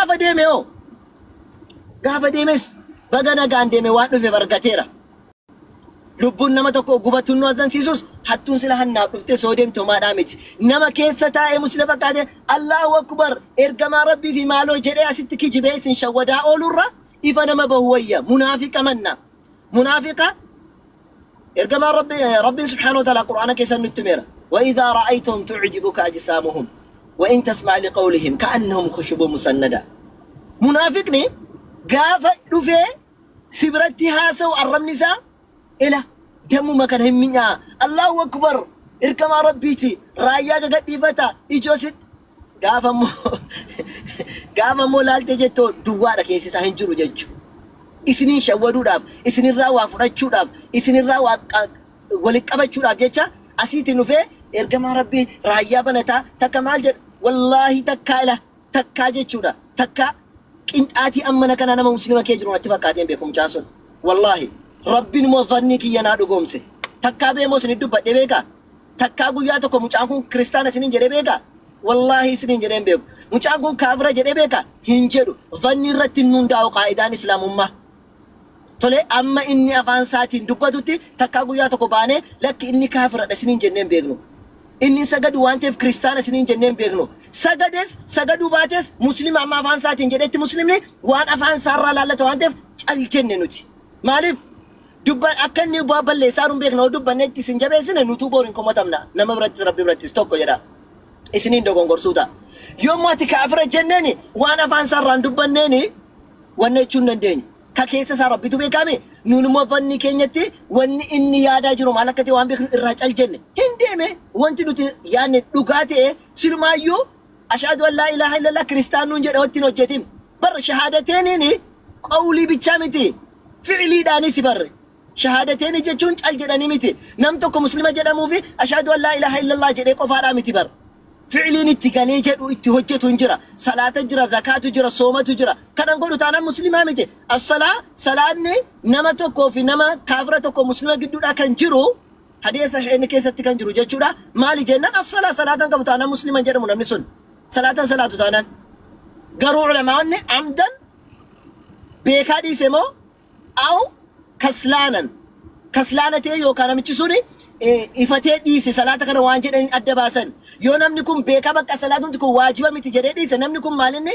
Gaafa deeme hoo? Gaafa deemes baga nagaan deeme waan dhufeef argateera. Lubbuun nama tokko gubatuun nu azansiisus hattuun sila hannaaf dhuftee soo deemte homaadhaa miti. Nama keessa taa'ee muslima fakkaatee Allahu Akbar ergamaa Rabbii fi maaloo jedhee asitti kijibee isin shawwadaa oolurra ifa nama bahu wayya. Munaafiqa manna. Munaafiqa ergamaan Rabbi Rabbiin subhaanahu wa ta'ala Qur'aana keessatti nutti himeera. Wa idhaa ra'aytahum tu'jibuka ajsaamuhum wa in tasma' liqawlihim ka'annahum khushubun musannada. Munaafiqni gaafa dhufee si biratti haasa'u arrabni isaa ila dammuma kana hin mi'aa Allahu akbar ergamaa rabbiiti raayyaa gagadhiifata ijoo si gaafa immoo gaafa immoo laaltee jettoo duwwaadha keessi isaa hin jiru jechu isiniin shawwaduudhaaf isinirraa waa fudhachuudhaaf isinirraa waa walitti qabachuudhaaf jecha asiitiin dhufee ergamaa rabbii raayyaa banataa takka maal jedhu wallaahi takkaa ila takkaa jechuudha takkaa qinxaatii ammana kanaa nama muslima kee jiru natti fakkaatee hin beeku mucaan sun wallaahi rabbiin immoo dhannii kiyya naa dhugoomse takkaa beemoo isinit dubbadhe beekaa takkaa guyyaa tokko mucaan kun kiristaana isinin jedhee beekaa wallaahi isinin jedhee hin beeku mucaan kun kaafira jedhee beekaa hin jedhu dhannii irratti hin hundaa'u qaa'idaan islaamummaa Tole amma inni afaan isaatiin dubbatutti takkaa guyyaa tokko baanee lakki inni kaafiradha isiniin jennee hin beeknu. Inni sagadu waan ta'eef kiristaana isiniin jennee hin beeknu. Sagades sagaduu baates muslima amma afaan isaatiin jedhetti muslimni waan afaan isaarraa laallata waan ta'eef cal jenne nuti. Maaliif dubba akka inni bu'aa balleessaa nu beekna yoo dubbanne itti isin jabeessine nutuu boor hin komatamna nama birattis rabbi birattis tokko jedha. Isiniin dogongorsuu ta'a. Yommuu ati kaafira jenneeni waan afaan isaarraa hin dubbanneeni wanna jechuu hin dandeenyu. Ka keessa isaa Rabbitu beekaame nuun immoo dhanni keenyatti wanni inni yaadaa jiru maal akka ta'e waan beeknu irraa cal jenne. Hin deeme wanti nuti yaadne dhugaa ta'e silumaayyuu ashhadu an laa ilaaha illallah kiristaan nuun jedhe watti hin hojjetin. Bar shahaadateeniin qawlii bichaa miti fi'iliidhaanis barre. Shahaadateeni jechuun cal jedhanii miti. Nam tokko muslima jedhamuu fi ashhadu an laa ilaaha illallah jedhee qofaadhaa miti bar. Fi'iliin itti galee jedhu itti hojjetu hin jira. Salaata jira, zakaatu jira, soomatu jira. Kanan godhu taanaan muslimaa miti. As-salaa salaanni nama tokkoo fi nama kaafira tokko muslima gidduudhaa kan jiru hadiisa sahiihni keessatti kan jiru jechuudha. Maali jennaan as-salaa salaatan qabu taanaan muslima hin jedhamu namni sun. Salaatan salaatu taanaan. Garuu ulamaa'onni amdan beekaa dhiise moo Aw kaslaanan kaslaana ta'e yookaan namichi suni ifatee dhiise salaata kana waan jedhaniin adda baasan. Yoo namni kun beekaa bakka salaatumti kun waajiba miti jedhee dhiise namni kun maalinni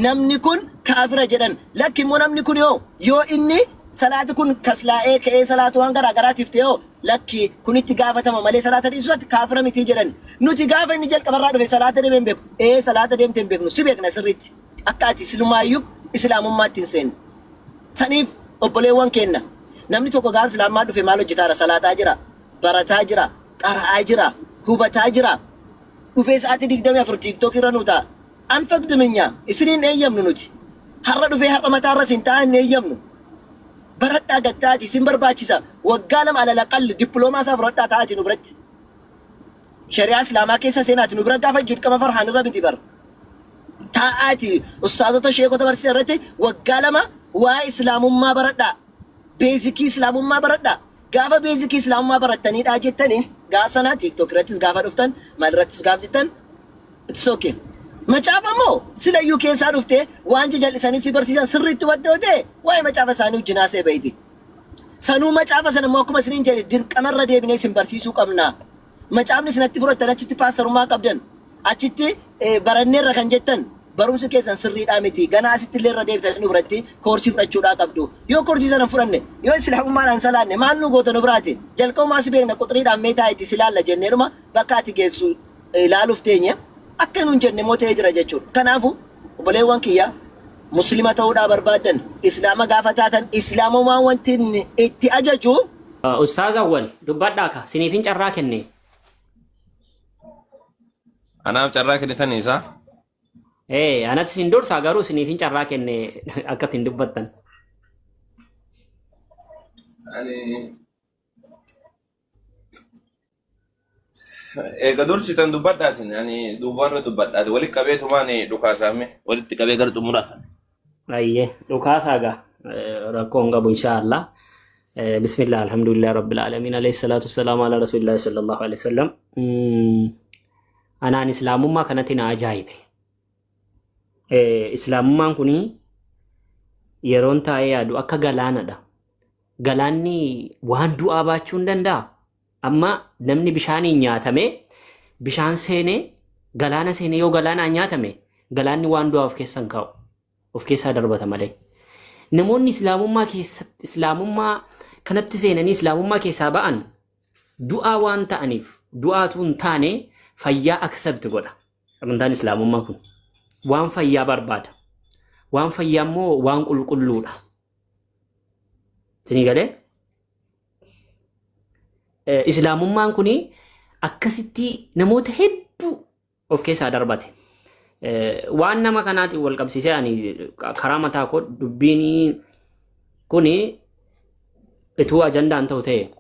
namni kun kaafira jedhan. Lakki immoo namni kun yoo yoo inni salaati kun kaslaa'ee ka'ee salaatu waan garaa garaatiif ta'e hoo lakki kun itti gaafatama malee salaata dhiisuu isaatti kaafira miti jedhan. Nuti gaafa inni jalqabarraa dhufe salaata deemee hin beeku. Ee salaata deemtee hin beeknu si beekna sirriitti. Akka ati silumaayyuu islaamummaatti hin seenne. Saniif obboleewwan keenna namni tokko gaafa islaamummaa dhufe maal hojjetaara? Salaataa jira, barataa jira, qara'aa jira, hubataa jira. Dhufee sa'aatii 24 TikTok irra nu ta'a. Anfaqdiminya isiniin eeyyamnu nuti. Har'a dhufee har'a mataa irra isin ta'a hin eeyyamnu. Baradhaa gattaati isin barbaachisa. Waggaa 2 alal aqalli dippiloomaa isaa fudhadhaa taa'aati nu biratti. Shari'aa islaamaa keessa seenaati nu bira gaafa dirqama farhaan irra miti bara. Taa'aati ustaazota sheekota barsiisan irratti waggaa 2 waa'ee islaamummaa baradhaa. Beezikii islaamummaa baradhaa. Gaafa beezikii islaamummaa barattaniidhaa jettanii gaaf sanaa TikTok irrattis gaafa dhuftan maal irrattis gaafa jettan it's okay. Macaafa immoo silayyuu keessaa dhuftee waan jajal'isanii si barsiisan sirriitti hubatte yoo ta'e waa'ee macaafa isaanii wajjin haasa'e bayti. Sanuu macaafa sana immoo akkuma isiniin jedhe dirqamarra deebinee isin barsiisuu qabna. Macaafni isin achi fudhattan achitti paastarummaa qabdan achitti baranneerra kan jettan barumsi keessan sirriidhaa miti. Ganaa asitti illee irra deebitanii nu biratti koorsii fudhachuudhaa qabdu. Yoo koorsii sana hin fudhanne yoo islaamummaadhaan salaanne maal nu goota nu biraati. Jalqabumaa si beekna quxiriidhaan mee taa'itti si laalla jenneedhuma bakka ati geessu ilaaluuf teenye akka nuun jenne immoo ta'ee jira jechuudha. Kanaafuu obboleewwan kiyya muslima ta'uudhaa barbaaddan islaama gaafa taatan islaamummaan wanti inni itti ajaju Ustaaz Awwal dubbadhaa ka siniifin carraa kenne. Anaaf carraa kennitanii isaa? Ee anatti isin dursaa garuu siniifin carraa kenne akka ittiin dubbattan. Ani eega dursitan dubbadhaa isin ani duubarra dubbadhaa walitti qabeetumaan dhukaasaame walitti qabee gara xumuraa. Ayyee dhukaasaa gaa rakkoo hin qabu inshaa Allah. Bismillah alhamdulillah rabbil alamin alayhi salatu wassalamu ala rasulillahi sallallahu alaihi wasallam. Anaan islaamummaa kanatti na ajaa'ibe. Islaamummaan kun yeroon taa'ee yaadu akka galaanadha. Galaanni waan du'aa baachuu hin danda'a. Amma namni bishaaniin nyaatamee bishaan seenee galaana seenee yoo galaanaan nyaatame galaanni waan du'aa of keessa hin kaa'u. Of keessaa darbata malee. Namoonni islaamummaa keessatti islaamummaa kanatti seenanii islaamummaa keessaa ba'an du'aa waan ta'aniif du'aatu hin taane fayyaa accept godha. Amantaan islaamummaa kun waan fayyaa barbaada. Waan fayyaa immoo waan qulqulluudha. Isinii galee? Islaamummaan kun akkasitti namoota hedduu of keessaa darbate. Waan nama kanaatiin wal qabsiisee ani karaa mataa koo dubbiin kuni ituu ajandaan ta'u ta'e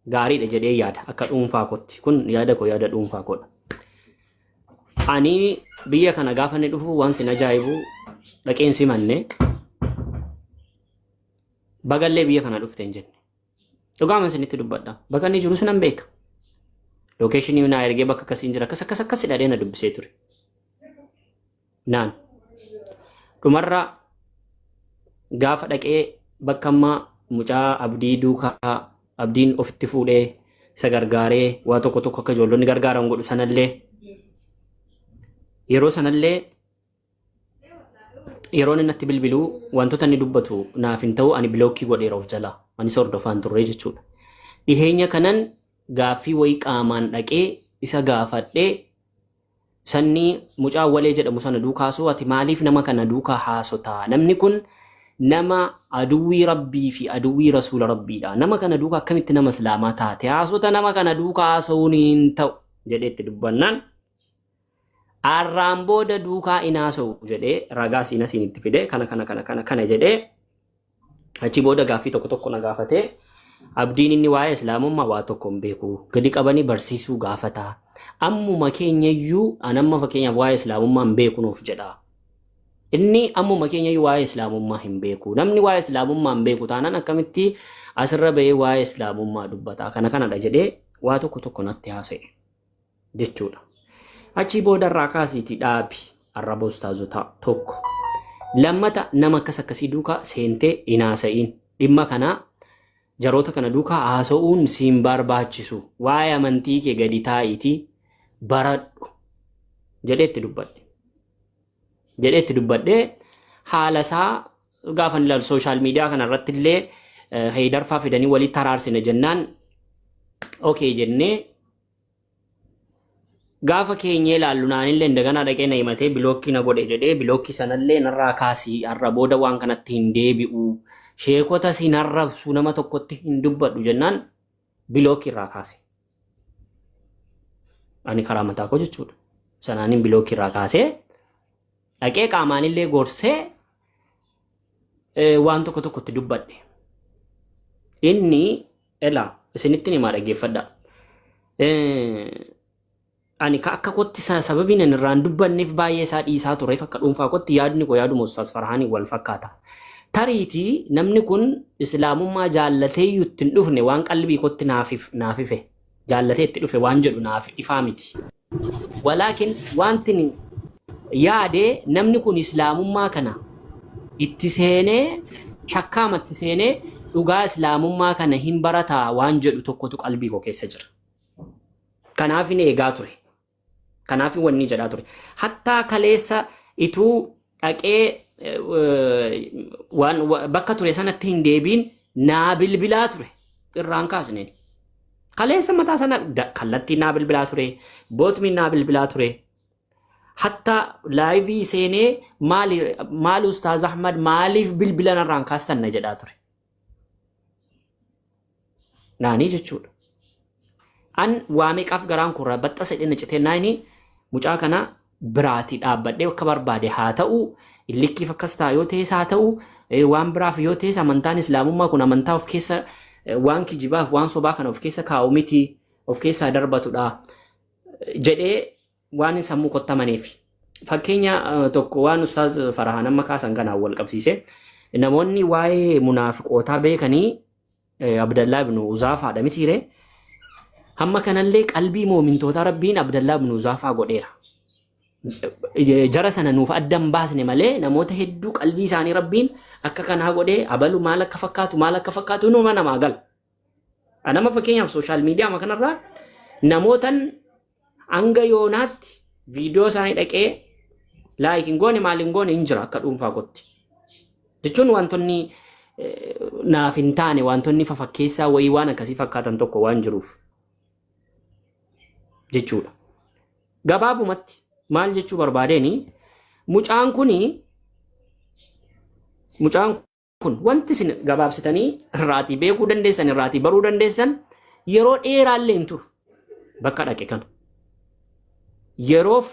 gaariidha jedhee yaada akka dhuunfaa kootti. Kun yaada koo yaada dhuunfaa koodha. Ani biyya kana gaafa inni dhufu waan sin ajaa'ibu dhaqeen simanne bagallee biyya kana dhufte hin jenne. Dhugaama isinitti dubbadha. Bakka inni jirus nan beeka. Location naa ergee bakka akkasiin jira akkas akkas akkas hidhadhee na dubbisee ture. Naan dhumarra gaafa dhaqee bakka ammaa mucaa Abdii duukaa Abdiin ofitti fuudhee isa gargaaree waa tokko tokko akka ijoollonni gargaaran godhu sanallee yeroo sanallee yeroo inni natti bilbiluu wantoota inni dubbatu naaf hin ta'u ani block godheera of jalaa anis hordofaan turre jechuudha. Dhiheenya kanan gaaffii wayii qaamaan dhaqee isa gaafadhee sanni mucaa walee jedhamu sana duukaasuu ati maaliif nama kana duukaa haasotaa? Namni kun nama aduwwii rabbii fi aduwwii rasuula rabbiidha. Nama kana duukaa akkamitti nama islaamaa taate? Haasota nama kana duukaa haasa'uun hin ta'u jedhee itti dubbannaan arraan booda duukaa hin haasa'u jedhee ragaa siin asiin itti fidee kana kana kana kana kana jedhee achi booda gaaffii tokko tokko na gaafatee Abdiin inni waa'ee islaamummaa waa tokko hin beeku. Gadi qabanii barsiisuu gaafata. Ammuma keenyayyuu an amma fakkeenyaaf waa'ee islaamummaa hin beeku nuuf jedha. Inni ammuma keenyayyuu waa'ee islaamummaa hin beeku. Namni waa'ee islaamummaa hin beeku taanaan akkamitti asirra bahee waa'ee islaamummaa dubbata. Kana kanadha jedhee waa tokko tokko natti haasa'e jechuudha. Achii booda irraa kaasiitii dhaabi arraba ustaazotaa tokko. Lammata nama akkas akkasii duukaa seentee hin haasa'iin. Dhimma kanaa jaroota kana duukaa haasa'uun siin barbaachisu. Waa'ee amantii kee gadi taa'iitii baradhu jedhee itti dubbadhe. Jedhee itti dubbadhee haala isaa gaafa ilaalu social media kana irratti illee heedarfaa fidanii walitti araarsine jennaan okay jennee gaafa keenyee ilaallu naanillee indaganaa dhaqee na himatee block na godhe jedhee block sanallee narraa kaasii har'a booda waan kanatti hin deebi'u sheekota si narrabsu nama tokkotti hin dubbadhu jennaan block irraa kaase. Ani karaa mataa koo jechuudha. Sanaanin block irraa kaasee dhaqee qaamaanillee gorsee waan tokko tokkotti dubbadhe. Inni elaa isinitti himaa dhaggeeffadha. Ani ka akka kootti sababiin ani irraan dubbanneef baay'ee isaa dhiisaa tureef akka dhuunfaa kootti yaadni koo yaaduma Ustaaz Farhaanii wal fakkaata. Tariitii namni kun islaamummaa jaallatee iyyuu itti hin dhufne waan qalbii kootti naafife jaallatee itti dhufe waan jedhu naaf ifaa miti. Walaakin wanti ni yaade namni kun islaamummaa kana itti seenee shakkaamatti seenee dhugaa islaamummaa kana hin barataa waan jedhu tokkotu qalbii koo keessa jira. Kanaaf hin eegaa ture. Kanaaf wanni jedhaa ture. Hattaa kaleessa ituu dhaqee waan bakka ture sanatti hin deebiin naa bilbilaa ture. Irraan kaasneen. Kaleessa mataa sana kallattiin naa bilbilaa ture. Bootmiin naa bilbilaa ture. Hatta live seenee maali maal Ustaaz Ahmad maaliif bilbila narraan kaastan na jedhaa ture. Naanii jechuudha. An waa meeqaaf garaan korraa baxxasa jedhee na citee naani mucaa kana biraati dhaabbadhee akka barbaade haa ta'u illikkiif akkas ta'a yoo ta'es haa ta'u waan biraaf yoo ta'es amantaan islaamummaa kun amantaa of keessa waan kijibaaf waan sobaa kana of keessa kaa'u miti of keessaa darbatudha jedhee waan hin sammuu kottamaneef. Fakkeenya tokko waan Ustaaz Farahaan amma kaasan kanaan wal qabsiise namoonni waa'ee munaafiqootaa beekanii Abdallaa ibn Uzaafaadha mitiire. Hamma kanallee qalbii moomintootaa Rabbiin Abdallaa ibn Uzaafaa godheera. Jara sana nuuf adda hin baasne malee namoota hedduu qalbii isaanii Rabbiin akka kanaa godhee abalu maal akka fakkaatu maal akka fakkaatu numa namaa gala. Anama fakkeenyaaf social media kanarraa namootan hanga yoonaatti viidiyoo isaanii dhaqee like hin goone maal hin goone hin jira akka dhuunfaa kootti. Jechuun wantoonni naaf hin taane, wantoonni fafakkeessaa wayii waan akkasii fakkaatan tokko waan jiruuf jechuudha. Gabaabumatti maal jechuu barbaadeen, mucaan kun wanti isin gabaabsitanii irraatii beekuu dandeessan, irraatii baruu dandeessan, yeroo dheeraallee hin turu bakka dhaqe kana. Yeroof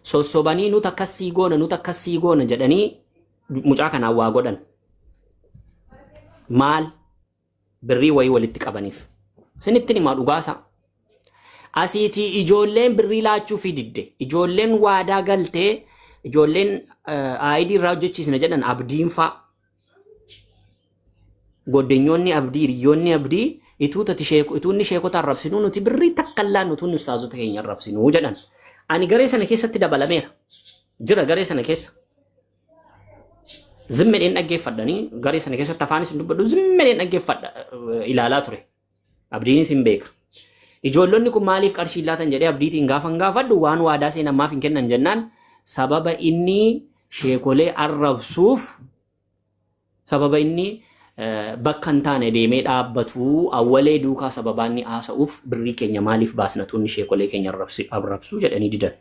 sossobanii nuti akkasii goona, nuti akkasii goona jedhanii mucaa kanaan waa godhan. Maal birrii wayii walitti qabaniif. Isinitti himaa dhugaasaa. Asiitii ijoolleen birrii laachuu fi didde. Ijoolleen waadaa galtee, ijoolleen ID irraa hojjechiisna jedhan, Abdiin fa'a. Goddenyoonni Abdii, hiriyoonni Abdii, ituunni sheekota arrabsinuu nuti birrii takka illaan nuti ustaazota keenya arrabsinuu jedhan. Ani garee sana keessatti dabalameera. Jira garee sana keessa. Zimmedheen dhaggeeffadhanii garee sana keessatti afaan isin dubbadhu zimmedheen dhaggeeffadha ilaalaa ture. Abdiinis hin beeka. Ijoollonni kun maaliif qarshii laatan jedhee Abdiitiin gaafa hin gaafadhu, waan waadaa seenan maaf hin kennan jennaan, sababa inni sheekolee arrabsuuf, sababa inni bakka hin taane deemee dhaabbatu, awwalee duukaa sababaa inni haasa'uuf birrii keenya maaliif baasna tuunni sheekolee keenya arrabsuu jedhanii didan.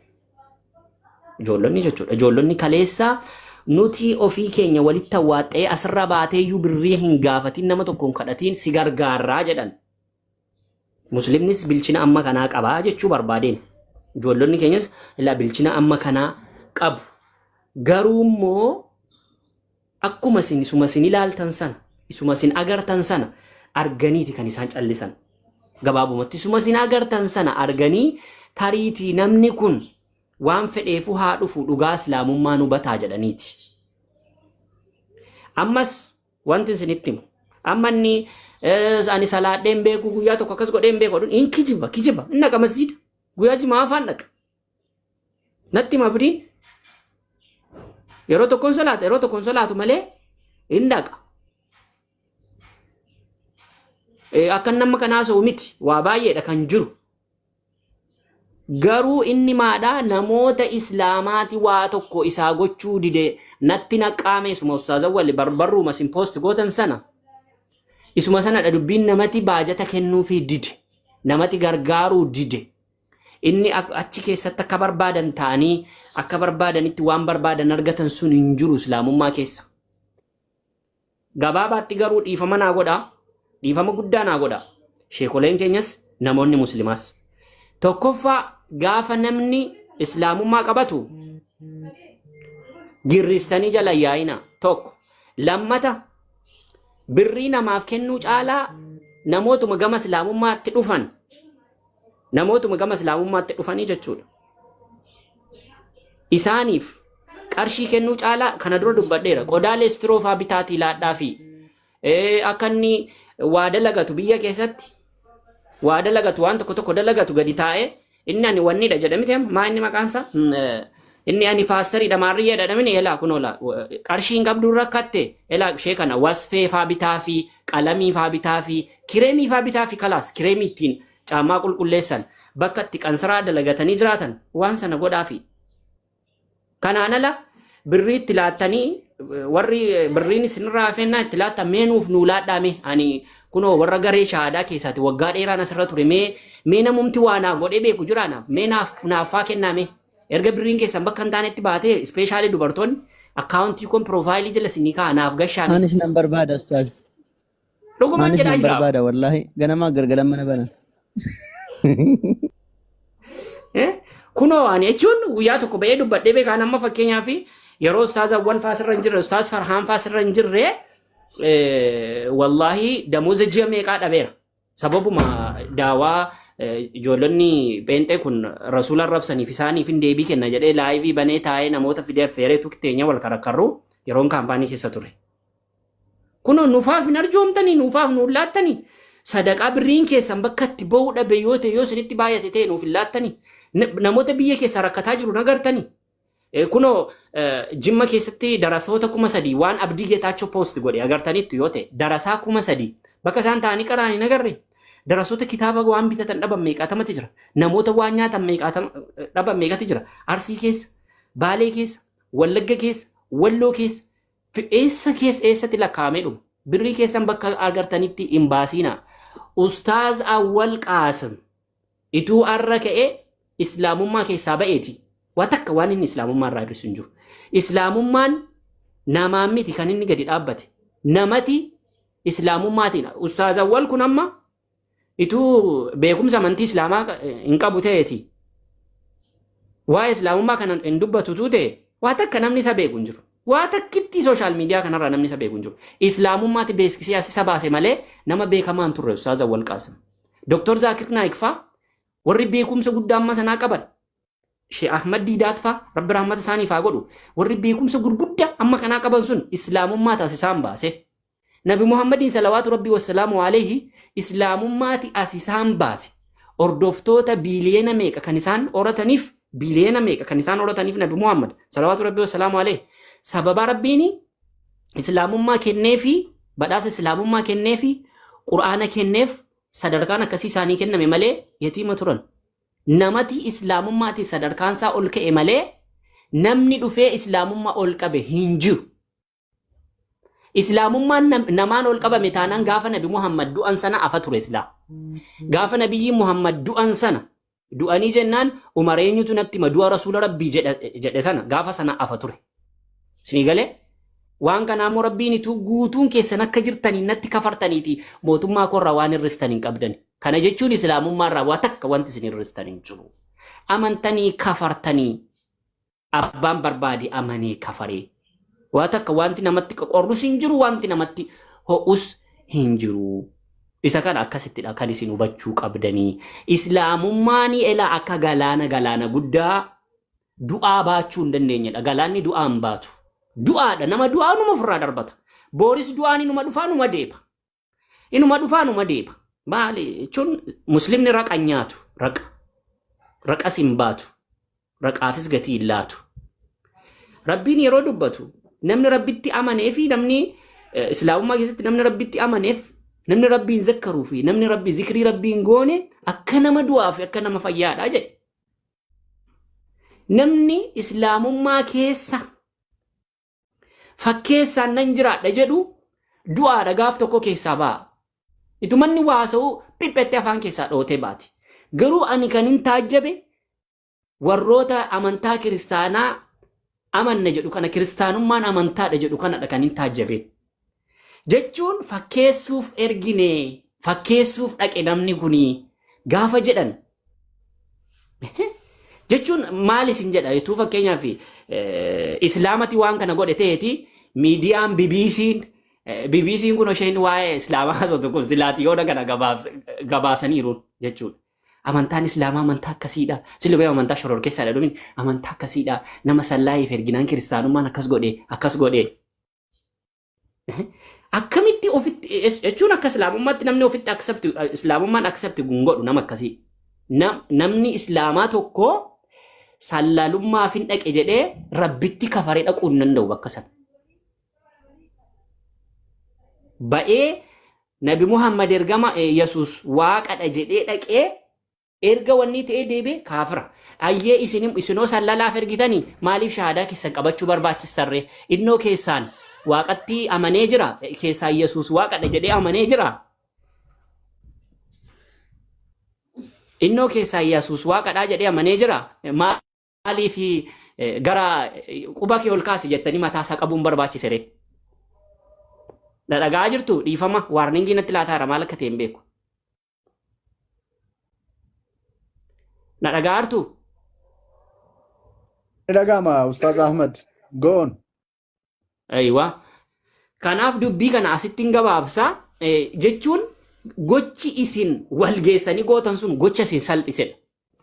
Ijoollonni jechuudha. Ijoollonni kaleessa nuti ofii keenya walitti awwaaxxee asirra baateeyyuu birrii hin gaafatin, nama tokkoon kadhatiin si gargaarraa jedhan. Muslimnis bilchina amma kanaa qabaa jechuu barbaadeen. Ijoollonni keenyas ilaa bilchina amma kanaa qabu. Garuu immoo akkuma isin isuma isin ilaaltan sana, isuma isin agartan sana arganiiti kan isaan callisan. Gabaabumatti isuma isin agartan sana arganii, tariitii namni kun waan fedheefuu haa dhufu, dhugaa islaamummaa nu bataa jedhaniiti. Ammas wanti isinitti himu, amma inni ani salaadhee hin beeku, guyyaa tokko akkas godhee hin beeku, hin kijiba kijiba. Inni dhaqa masjiida, guyyaa jimaa afaan dhaqa. Natti hima Abdiin, yeroo tokkoon salaata, yeroo tokkoon salaatu malee hin dhaqa. Akka nama kanaa haasa'u miti, waa baay'eedha kan jiru. Garuu inni maadhaa namoota islaamaati waa tokko isaa gochuu dide natti naqaame. Isuma ustaaza wali barruuma isin post gootan sana, isuma sanadha dubbiin. Namati baajata kennuufii dide, namati gargaaruu dide. Inni achi keessatti akka barbaadan ta'anii akka barbaadanitti waan barbaadan argatan sun hin jiru islaamummaa keessa. Gabaabaatti garuu dhiifama naa godhaa. Dhiifama guddaa naa godhaa. Sheekoleen keenyas, namoonni muslimaas. Tokkoffaa, gaafa namni islaamummaa qabatu girristanii jala yaa'ina tokko. Lammata, birrii namaaf kennuu caalaa namootuma gama islaamummaatti dhufan, namootuma gama islaamummaatti dhufanii jechuudha. Isaaniif qarshii kennuu caalaa, kana dura dubbadheera, qodaa leestiroo faa bitaatii laadhaa fi akka inni waa dalagatu, biyya keessatti waa dalagatu, waan tokko tokko dalagatu gadi taa'ee. Inni ani wannidha jedhamite, maa inni maqaan isaa, inni ani paastariidha maarriyyeedha jedhamini, elaa kunoo qarshii hin qabdu, rakkatte, elaa ishee kana wasfee faa bitaa fi qalamii faa bitaa fi kireemii faa bitaa fi kalaas kireemii ittiin caammaa qulqulleessan, bakka itti qansiraa dalagatanii jiraatan waan sana godhaa fi. Kanaan ala birrii itti laattanii, warri birriin isinirraa hafennaa itti laattan, mee nuuf nuu laadhaa, mee ani kunoo warra garee shahaadaa keessaati, waggaa dheeraan asirra ture, mee namumti waa naa godhee beeku jira naaf, mee naaf naaffaa kennaa. Mee erga birriin keessan bakka hin taanetti baatee, especially dubartoonni, akkaawuntii kun profile jala isinii ka'a, naaf gashaa mee. Anis nan barbaada, ustaaz. Dhugumaan Anis jedhaa nan jira. barbaada, wallaahi ganamaa gargalan mana banan. Eh? Kunoo ani jechuun guyyaa tokko ba'ee dubbadhee beekaan, amma fakkeenyaaf yeroo ustaaz Awwal faa sirra hin jirre, ustaaz Farhaan faa sirra hin jirre, wallaahi damooza ji'a meeqaa dhabeera. Sababuma daawaa ijoollonni pheenxee kun rasuula arrabsaniif isaaniif hin deebii kenna jedhee live banee taa'ee namoota fidee affeeree tukteenya wal karakkarru yeroon kaampaanii keessa ture. Kunoo nufaaf hin arjoomtanii, nuufaaf nuun laattanii, sadaqaa birriin keessan bakka itti ba'uu dhabe yoo ta'e, yoo isinitti baay'ate ta'e, nuuf hin laattanii. Namoota biyya keessaa rakkataa jiru nagartanii. Kunoo Jimma keessatti darasoota 3000 waan Abdii Geetaachoo post godhe agartaniittu yoo ta'e darasaa 3000 bakka isaan taa'anii qara'an hin agarre. Darasoota kitaaba waan bitatan dhaban meeqaatamatti jira. Namoota waan nyaatan meeqaatama dhaban meeqatti jira. Arsii keessa, Baalee keessa, Wallagga keessa, Walloo keessa, eessa keessa eessatti lakkaa'amee dhuma. Birrii keessan bakka agartanitti hin baasiinaa. Ustaaz Awwal Qaasim ituu arra ka'ee Islaamummaa keessaa ba'eeti. Waa takka waan inni Islaamummaa irraa hir'isu hin jiru. Islaamummaan namaan miti kan inni gadi dhaabbate. Namati Islaamummaatiin. Ustaaz Awwal kun amma ituu beekumsa amantii Islaamaa hin qabu ta'eeti. Waa'ee Islaamummaa kana hin dubbatutu ta'e waa takka namni isa beeku hin jiru. Waa takkitti social media kanarraa namni isa beeku hin jiru. Islaamummaatti beeksisee as isa baase malee nama beekamaa hin turre Ustaaz Awwal Qaasim. Dr. Zaakir Naayik faa warri beekumsa guddaa amma sanaa qaban Sheekh Ahmad Diidaat faa Rabbi rahmata isaaniif haa godhu warri beekumsa gurguddaa amma kanaa qaban sun Islaamummaa taas isaan baase. Nabi Muhammadiin salawaatu Rabbii wassalaamu alayhi Islaamummaati as isaan baase. Hordoftoota biiliyoona meeqa kan isaan horataniif biiliyoona meeqa kan isaan horataniif Nabi Muhammad salawaatu Rabbii wassalaamu alayhi sababa Rabbiin Islaamummaa kenneefi badhaasa Islaamummaa kenneefi Qur'aana kenneef sadarkaan akkasii isaanii kenname malee yatiima turan. Namati Islaamummaatiin sadarkaan isaa ol ka'e malee namni dhufee Islaamummaa ol qabe hin jiru. Islaamummaan namaan ol qabame taanaan gaafa Nabi Muhammad du'an sana afa ture silaa. Gaafa Nabiyyi Muhammad du'an sana du'anii jennaan Umar eenyutu natti hima du'a Rasuula Rabbii jedhe sana gaafa sana afa ture. Isinii galee? Waan kanaa immoo Rabbiin ituu guutuun keessan akka jirtanii natti kafartaniiti mootummaa koorraa waan hir'istan hin qabdan. Kana jechuun Islaamummaa irraa waa takka wanti isin hir'istan hin jiru. Amantanii kafartanii abbaan barbaade amanee kafaree. Waa takka wanti namatti qorrus hin jiru wanti namatti ho'us hin jiru. Isa kana akkasittidha kan isin hubachuu qabdanii. Islaamummaan elaa akka galaana galaana guddaa du'aa baachuu hin dandeenyedha. Galaanni du'aa hin baatu. Du'aadha. Nama du'aa numa ofirraa darbata. Booris du'aan inuma dhufaa numa deeba. Inuma dhufaa numa deeba. Maali jechuun muslimni raqa hin nyaatu. Raqa. Raqas hin baatu. Raqaafis gatii hin laatu. Rabbiin yeroo dubbatu namni Rabbitti amanee fi namni Islaamummaa keessatti namni Rabbitti amaneef namni Rabbiin zakkaruu fi namni Rabbi zikrii Rabbiin goone akka nama du'aa fi akka nama fayyaadha jedhe. Namni Islaamummaa keessa fakkeessaan nan jiraadha jedhu du'aadha gaaf tokko keessaa ba'a. Itumanni waa haasa'u phiphettee afaan keessaa dhootee baati. Garuu ani kan hin taajjabe warroota amantaa kiristaanaa amanna jedhu kana kiristaanummaan amantaadha jedhu kanadha kan hin taajjabe. Jechuun fakkeessuuf ergine fakkeessuuf dhaqe namni kuni gaafa jedhan jechuun maal isin jedha jetuu fakkeenyaaf islaamati waan kana godhe ta'eeti miidiyaan BBC'n BBC'n kun isheen waa'ee islaamaa haasoftu kun silaati yoona kana gabaasaniiru jechuudha. Amantaan islaamaa amantaa akkasiidha. Silumee amantaa shororkeessaadha dhumin amantaa akkasiidha. Nama sallaa'iif erginaan kiristaanummaan akkas godhe akkas godhe. Akkamitti ofitti jechuun akka islaamummaatti namni ofitti accept islaamummaan accept hin godhu nama akkasii. Namni islaamaa tokko sallalummaaf hin dhaqe jedhee rabbitti kafaree dhaquu hin danda'u bakka sana. Ba'ee Nabi Muhammad ergama Yesuus waaqadha jedhee dhaqee Erga wannii ta'ee deebi'e kaafira. Ayyee isin isinoo sallalaaf ergitanii maaliif shahaadaa keessan qabachuu barbaachistan ree? Innoo keessaan waaqatti amanee jira, keessaan Yesuus waaqadha jedhee amanee jira. Innoo keessaan Yesuus waaqadhaa jedhee amanee jira. Maaliif gara quba kee ol kaasi jettanii mataa isaa qabuun barbaachise ree? Na dhaga'aa jirtu dhiifama waarningii natti laataara maal akka ta'e hin beeku. Na dhaga'aartu? Ni dhaga'ama Ustaaz Ahmad. Go on. Aywa. Kanaaf dubbii kana asitti hin gabaabsa. Jechuun gochi isin wal geessanii gootan sun gocha isin salphisedha.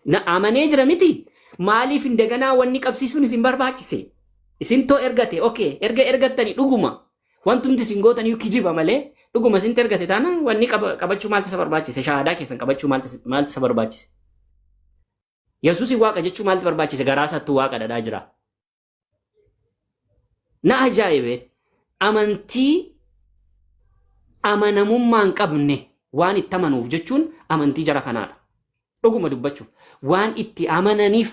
Na amanee jira miti. Maaliif hin daganaa wanni qabsiisuun isin barbaachise? Isin too ergate, okay, erga ergattanii dhuguma. Wantumti isin gootan iyyuu kijiba malee dhuguma isintti ergate taanaan wanni qabachuu maaltu isa barbaachise? Shahaadaa keessan qabachuu maaltu isa barbaachise? Yesuusin waaqa jechuu maaltu barbaachise? Garaa isaattuu waaqa dhadhaa jira. Na ajaa'ibe amantii amanamummaa hin qabne waan itti amanuuf jechuun amantii jara kanaadha. Dhuguma dubbachuuf waan itti amananiif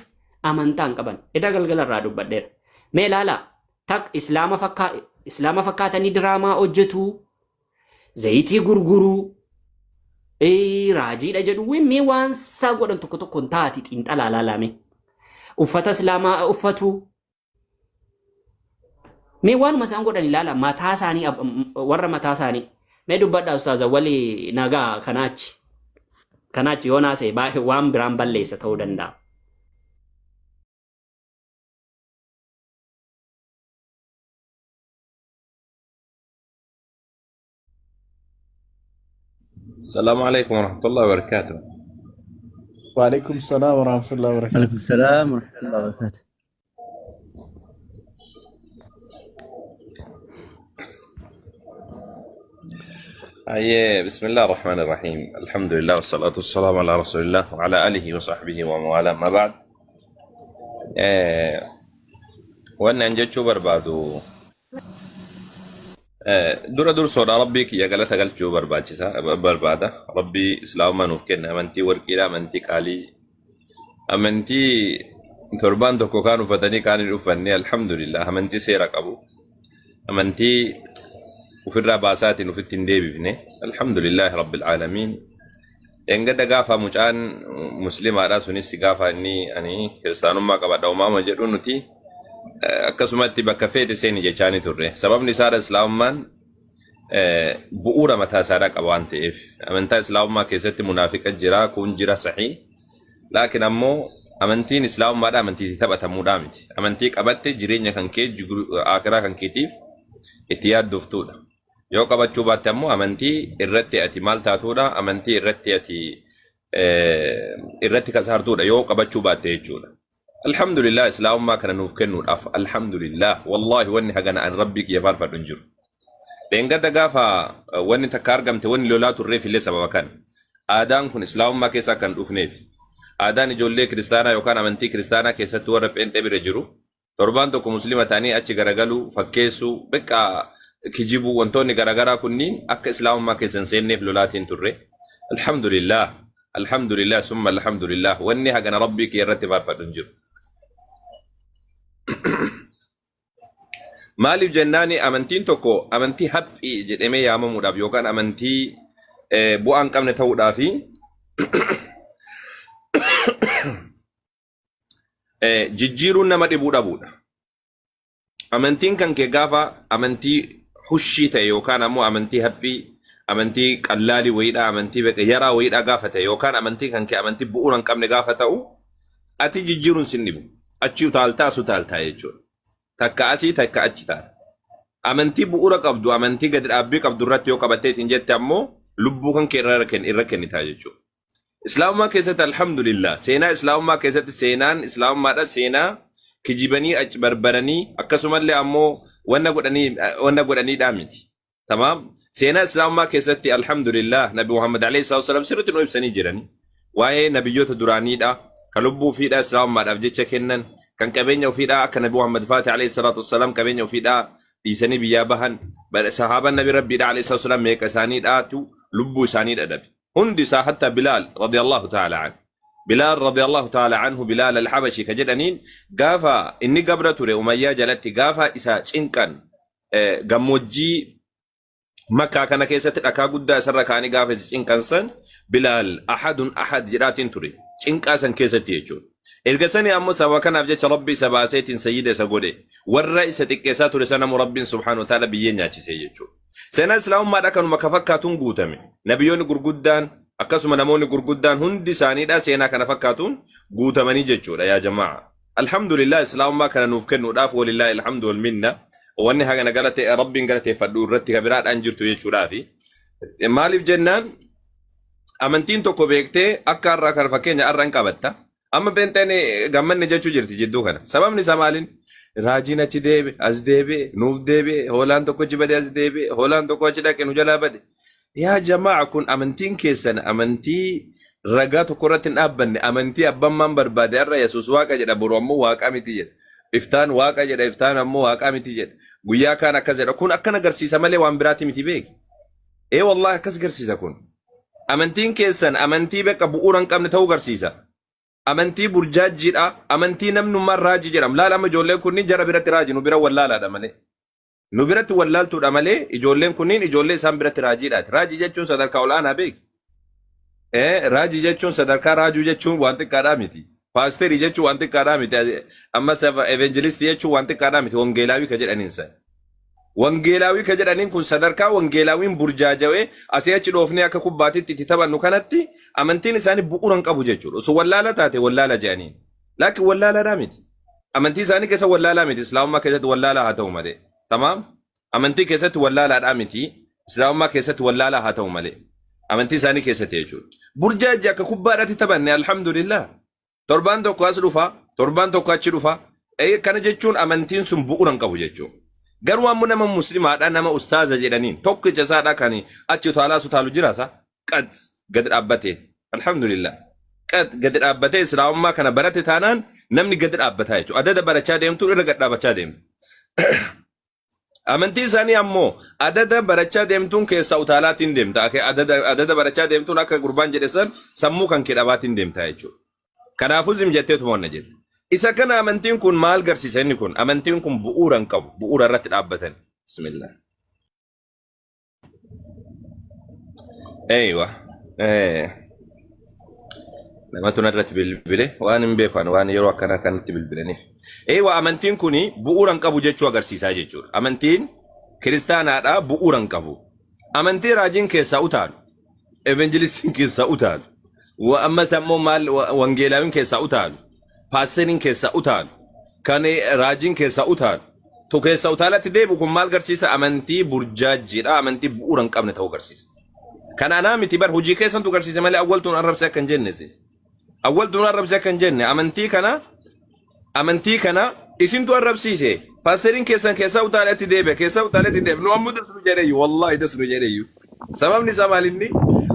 amantaa hin qaban. Edaa galgala irraa dubbadheera. Mee ilaalaa tak islaama fakkaa islaama fakkaatanii diraamaa hojjetu, zayitii gurguruu, raajiidha jedhu mee waan isaa godhan tokko tokkoon taati xiinxalaa ilaalaa mee. Uffata islaamaa uffatu. Mee waanuma isaan godhan ilaala mataa isaanii warra mataa isaanii. Mee dubbadhaa ustaaza wali nagaa kanaachi. Kanaachi yoo naasa'e baay'ee waan biraan balleessa ta'uu danda'a. السلام عليكم ورحمة الله وبركاته. وعليكم السلام ورحمة الله وبركاته. عليكم السلام ورحمة الله وبركاته. أيه بسم الله الرحمن الرحيم، الحمد لله والصلاة والسلام على رسول الله وعلى آله وصحبه ومن والاه، ما بعد. Wanni an jechuu barbaadu dura dursoodha rabbii kiyya galata galchuu barbaachisa barbaada. Rabbii islaamummaa nuuf kenne, amantii warqiidha, amantii qaalii, amantii torbaan tokko kaan uffatanii kaan hin uffanne, alhamdulillah, amantii seera qabu, amantii ofirraa baasaatiin ofitti hin deebifne, alhamdulillah rabbil aalamiin. Dheengadda gaafa mucaan muslimaadha sunis gaafa inni ani kiristaanummaa qabadha umaama jedhu nuti akkasumatti bakka feete seeni jechaani turre. Sababni isaadha islaamummaan bu'uura mataa isaadha qaba waan ta'eef. Amantaa islaamummaa keessatti munaafiqa jira, kun jira sahii. Laakiin ammoo amantiin islaamummaadha amantiitti taphatamuudhaa miti. Amantii qabatte jireenya kan kee akiraa kan keetiif itti yaaddoftuudha. Yoo qabachuu baatte ammoo amantii irratti ati maal taatuudha? Amantii irratti ati irratti kasaartuudha yoo qabachuu baatte jechuudha. Alhamdulillah islaamummaa kana nuuf kennuudhaaf alhamdulillah wallaahi wanni hagana an rabbii kiyya faarfadhu hin jiru. Dheengadda gaafa wanni takka argamte wanni lolaa turreef illee sababa kana. Aadaan kun islaamummaa keessa akka hin dhufneef. Aadaan ijoollee kiristaanaa yookaan amantii kiristaanaa keessatti warra pheenxee bira jiru torbaan tokko muslima ta'anii achi garagaluu, fakkeessuu, beqqa kijibuu wantoonni garagaraa kunniin akka islaamummaa keessa hin seenneef lolaatiin turre. Alhamdulillah, alhamdulillah, summa alhamdulillah wanni hagana rabbii kiyya irratti faarfadhu hin jiru. Maaliif jennaani amantiin tokko amantii haphii jedhamee yaamamuudhaaf yookaan amantii bu'aa hin qabne ta'uudhaafi Jijjiiruun nama dhibuu dhabuudha. Amantiin kan kee gaafa amantii hushii ta'e yookaan ammoo amantii haphii, amantii qallaalii wayiidha, amantii beqa yaraa wayiidha gaafa ta'e yookaan amantii kan kee amantii bu'uura hin qabne gaafa ta'u ati jijjiiruun sin dhibu. Achi utaaltaa as utaaltaa jechuudha. Takka asii takka achi taata. Amantii bu'uura qabdu, amantii gadi dhaabbii qabdu irratti yoo qabatteetiin jette ammoo lubbuu kan kee irra kennitaa jechuudha. Islaamummaa keessatti alhamdulillah seenaa islaamummaa keessatti seenaan islaamummaadha seenaa kijibanii achi barbaranii akkasumallee ammoo wanna godhanii wanna godhaniidhaa miti. Tamaam seenaa islaamummaa keessatti alhamdulillah nabi Muhammad alayhi salaatu wasalam sirriitti nu ibsanii jirani. Waa'ee nabiyyoota duraaniidha kan lubbuu ofiidha islaamummaadhaaf jecha kennan kan qabeenya ofiidha akka nabi Muhammad faati alayhi salaatu wasalam qabeenya ofiidha dhiisanii biyyaa bahan sahaabaan nabi rabbiidha alayhi salaatu wasalam meeqa isaaniidhaatu lubbuu isaanii dhadhabe. Hundi isaa hatta Bilaal radiyallahu ta'ala an. Bilaal radiyallahu ta'ala anhu Bilaal al-Habashi ka jedhaniin gaafa inni gabra ture Umayyaa jalatti gaafa isa cinqan gammoojjii Makkaa kana keessatti dhakaa guddaa isarra kaa'anii gaafa isa cinqan san Bilaal ahadun ahad jedhaatiin ture. Cinqaa san keessatti jechuudha. Erga sanii ammoo sababa kanaaf jecha Rabbi isa baaseetiin sayyida isa godhe. Warra isa xiqqeessaa ture sana ammoo Rabbiin subhaanahu wa ta'ala biyyee nyaachisee jechuudha. Seenaan Islaamummaadha kanuma ka fakkaatuun guutame. Nabiyyoonni gurguddaan akkasuma namoonni gurguddaan hundi isaaniidha seenaa kana fakkaatuun guutamanii jechuudha yaa jamaa. Alhamdulillah Islaamummaa kana nuuf kennuudhaaf walillaahi alhamdu wal minna. Wanni hagana galate Rabbiin galateeffadhu irratti ka biraadhaan jirtu jechuudhaafi. Maaliif jennaan amantiin tokko beektee akka har'aa kana fakkeenya har'a hin qabatta. Amma pheenxeen gammanne jechuu jirti jidduu kana. Sababni isaa maaliin? Raajiin achi deebi'e, as deebi'e, nuuf deebi'e, hoolaan tokko achi bade as deebi'e, hoolaan tokko achi dhaqe nu jalaa bade. Yaa jamaa kun amantiin keessan amantii Ragaa tokko irratti hin dhaabbanne amantii abbammaan barbaade har'a Yesuus waaqa jedha boru ammoo waaqa miti jedha. Iftaan waaqa jedha iftaan ammoo waaqa miti jedha. Guyyaa kaan akkas jedha. Kun akkan agarsiisa malee waan biraati miti beeki. Ee wallaahi akkas garsiisa kun. Amantiin keessan amantii beqa bu'uura hin qabne ta'uu garsiisa. Amantii burjaajjiidha. Amantii namnummaan raajii jedhama. Laala amma ijoolleen kunniin jara biratti raaji nu bira wallaalaadha malee. Nu biratti wallaaltuudha malee ijoolleen kunniin ijoollee isaan biratti raajiidhaati. Raajii jechuun sadarkaa ol'aanaa beeki. Raajii jechuun sadarkaa raajuu jechuun waan xiqqaadhaa miti. Paasterii jechuun waan xiqqaadhaa miti. Ammas evangelistii jechuun waan xiqqaadhaa miti. Wangeelaawii ka jedhaniin san. Wangeelaawii ka jedhaniin kun sadarkaa wangeelaawiin burjaajawee asii achi dhoofnee akka kubbaatitti itti taphannu kanatti amantiin isaanii bu'uura hin qabu jechuudha. Osoo wallaala taate wallaala jedhaniin. Laakiin wallaalaadhaa miti. Amantii isaanii keessa wallaalaa miti. Islaamummaa keessatti wallaalaa haa ta'u malee. Tamaam? Amantii keessatti wallaalaadhaa miti. Islaamummaa keessatti wallaalaa haa ta'u malee. Amantii isaanii keessatti jechuudha. Burjaajji akka kubbaadhaatti taphanne alhamdulillah. Torbaan tokko as dhufa, torbaan tokko achi dhufa. Kana jechuun amantiin sun bu'uura hin qabu jechuudha. Garuu ammoo nama muslimaadha nama ustaaza jedhaniin tokkicha isaadha kan achi utaalaa utaalu jira isa qad gadi dhaabbatee alhamdulillah qad gadi dhaabbatee islaamummaa kana barate taanaan namni gadi dhaabbataa jechuudha. Adada barachaa deemtu irra gad dhaabbachaa deemtu. Amantii isaanii ammoo adada barachaa deemtuun keessaa utaalaatiin deemta. Adada barachaa deemtuun akka gurbaan jedhe san sammuu kan kee dhabaatiin deemta jechuudha. Kanaafuu zim jetteetuma wanna jette. Isa kana amantiin kun maal garsiisa inni kun? Amantiin kun bu'uura hin qabu. Bu'uura irratti dhaabbatan. Bismillah. Eeywa. Namatu narratti bilbile waan hin beeku ani waan yeroo akkanaa kanatti bilbilaniif. Eeywa amantiin kun bu'uura hin qabu jechuu agarsiisaa jechuudha. Amantiin kiristaanaadhaa bu'uura hin qabu. Amantii raajiin keessaa utaalu. Evangelistiin keessaa utaalu. Ammas ammoo maal wangeelaawiin keessaa utaalu. Paasteriin keessaa utaalu. Kan raajiin keessaa utaalu. Tu keessa utaalatti deebi'u kun maal garsiisa? Amantii burjaajjiidha. Amantii bu'uura hin qabne ta'uu garsiisa. Kana anaa miti bar hojii keessantu garsiise malee awwaltuun arrabse akka hin jenne si. Awwaltuun arrabse akka hin jenne amantii kana amantii kana isintu arrabsiise. Paasteriin keessan keessaa utaalatti deebi'a keessaa utaalatti deebi'a. Nu ammoo dasnu jedheeyyu wallaahi dasnu jedheeyyu. Sababni isaa maal inni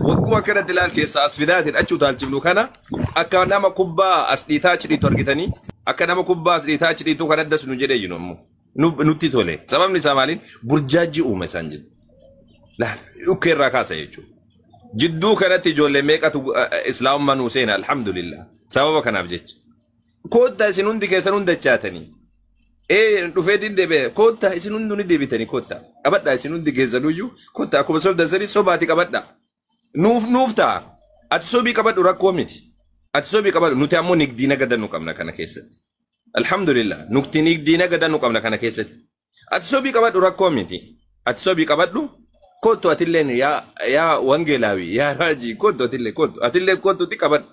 wagguu akkanatti ilaal keessaa as fidaatiin achi utaalchifnu kana akka nama kubbaa as dhiitaa achi dhiitu argitanii akka nama kubbaa as dhiitaa achi dhiituu kana dasnu jedheeyyu nu ammoo. Nutti tole. Sababni isaa maaliin burjaajii uume isaan jedhu. Laal dhukkee irraa kaasa jechuudha. Jidduu kanatti ijoollee meeqatu islaamummaa nuu seena alhamdulillah. Sababa kanaaf jecha. Koottaa isin hundi keessan hunda chaatanii. Ee dhufeetiin deebi'e koottaa isin hundi ni deebitanii koottaa. Qabadhaa isin hundi keessanuyyuu koottaa akkuma sobdan sanii sobaati qabadhaa. Nuuf nuuf ta'a. Ati sobii qabadhu rakkoo miti. Ati sobii qabadhu nuti ammoo nigdii nagadannu qabna kana keessatti. Alhamdulillah nuti nigdii nagadannu qabna kana keessatti. Ati sobii qabadhu rakkoo miti. Ati sobii qabadhu kottu atilleen yaa yaa wangeelaawi yaa raajii kottu atillee kottu atillee kottutti qabadhu.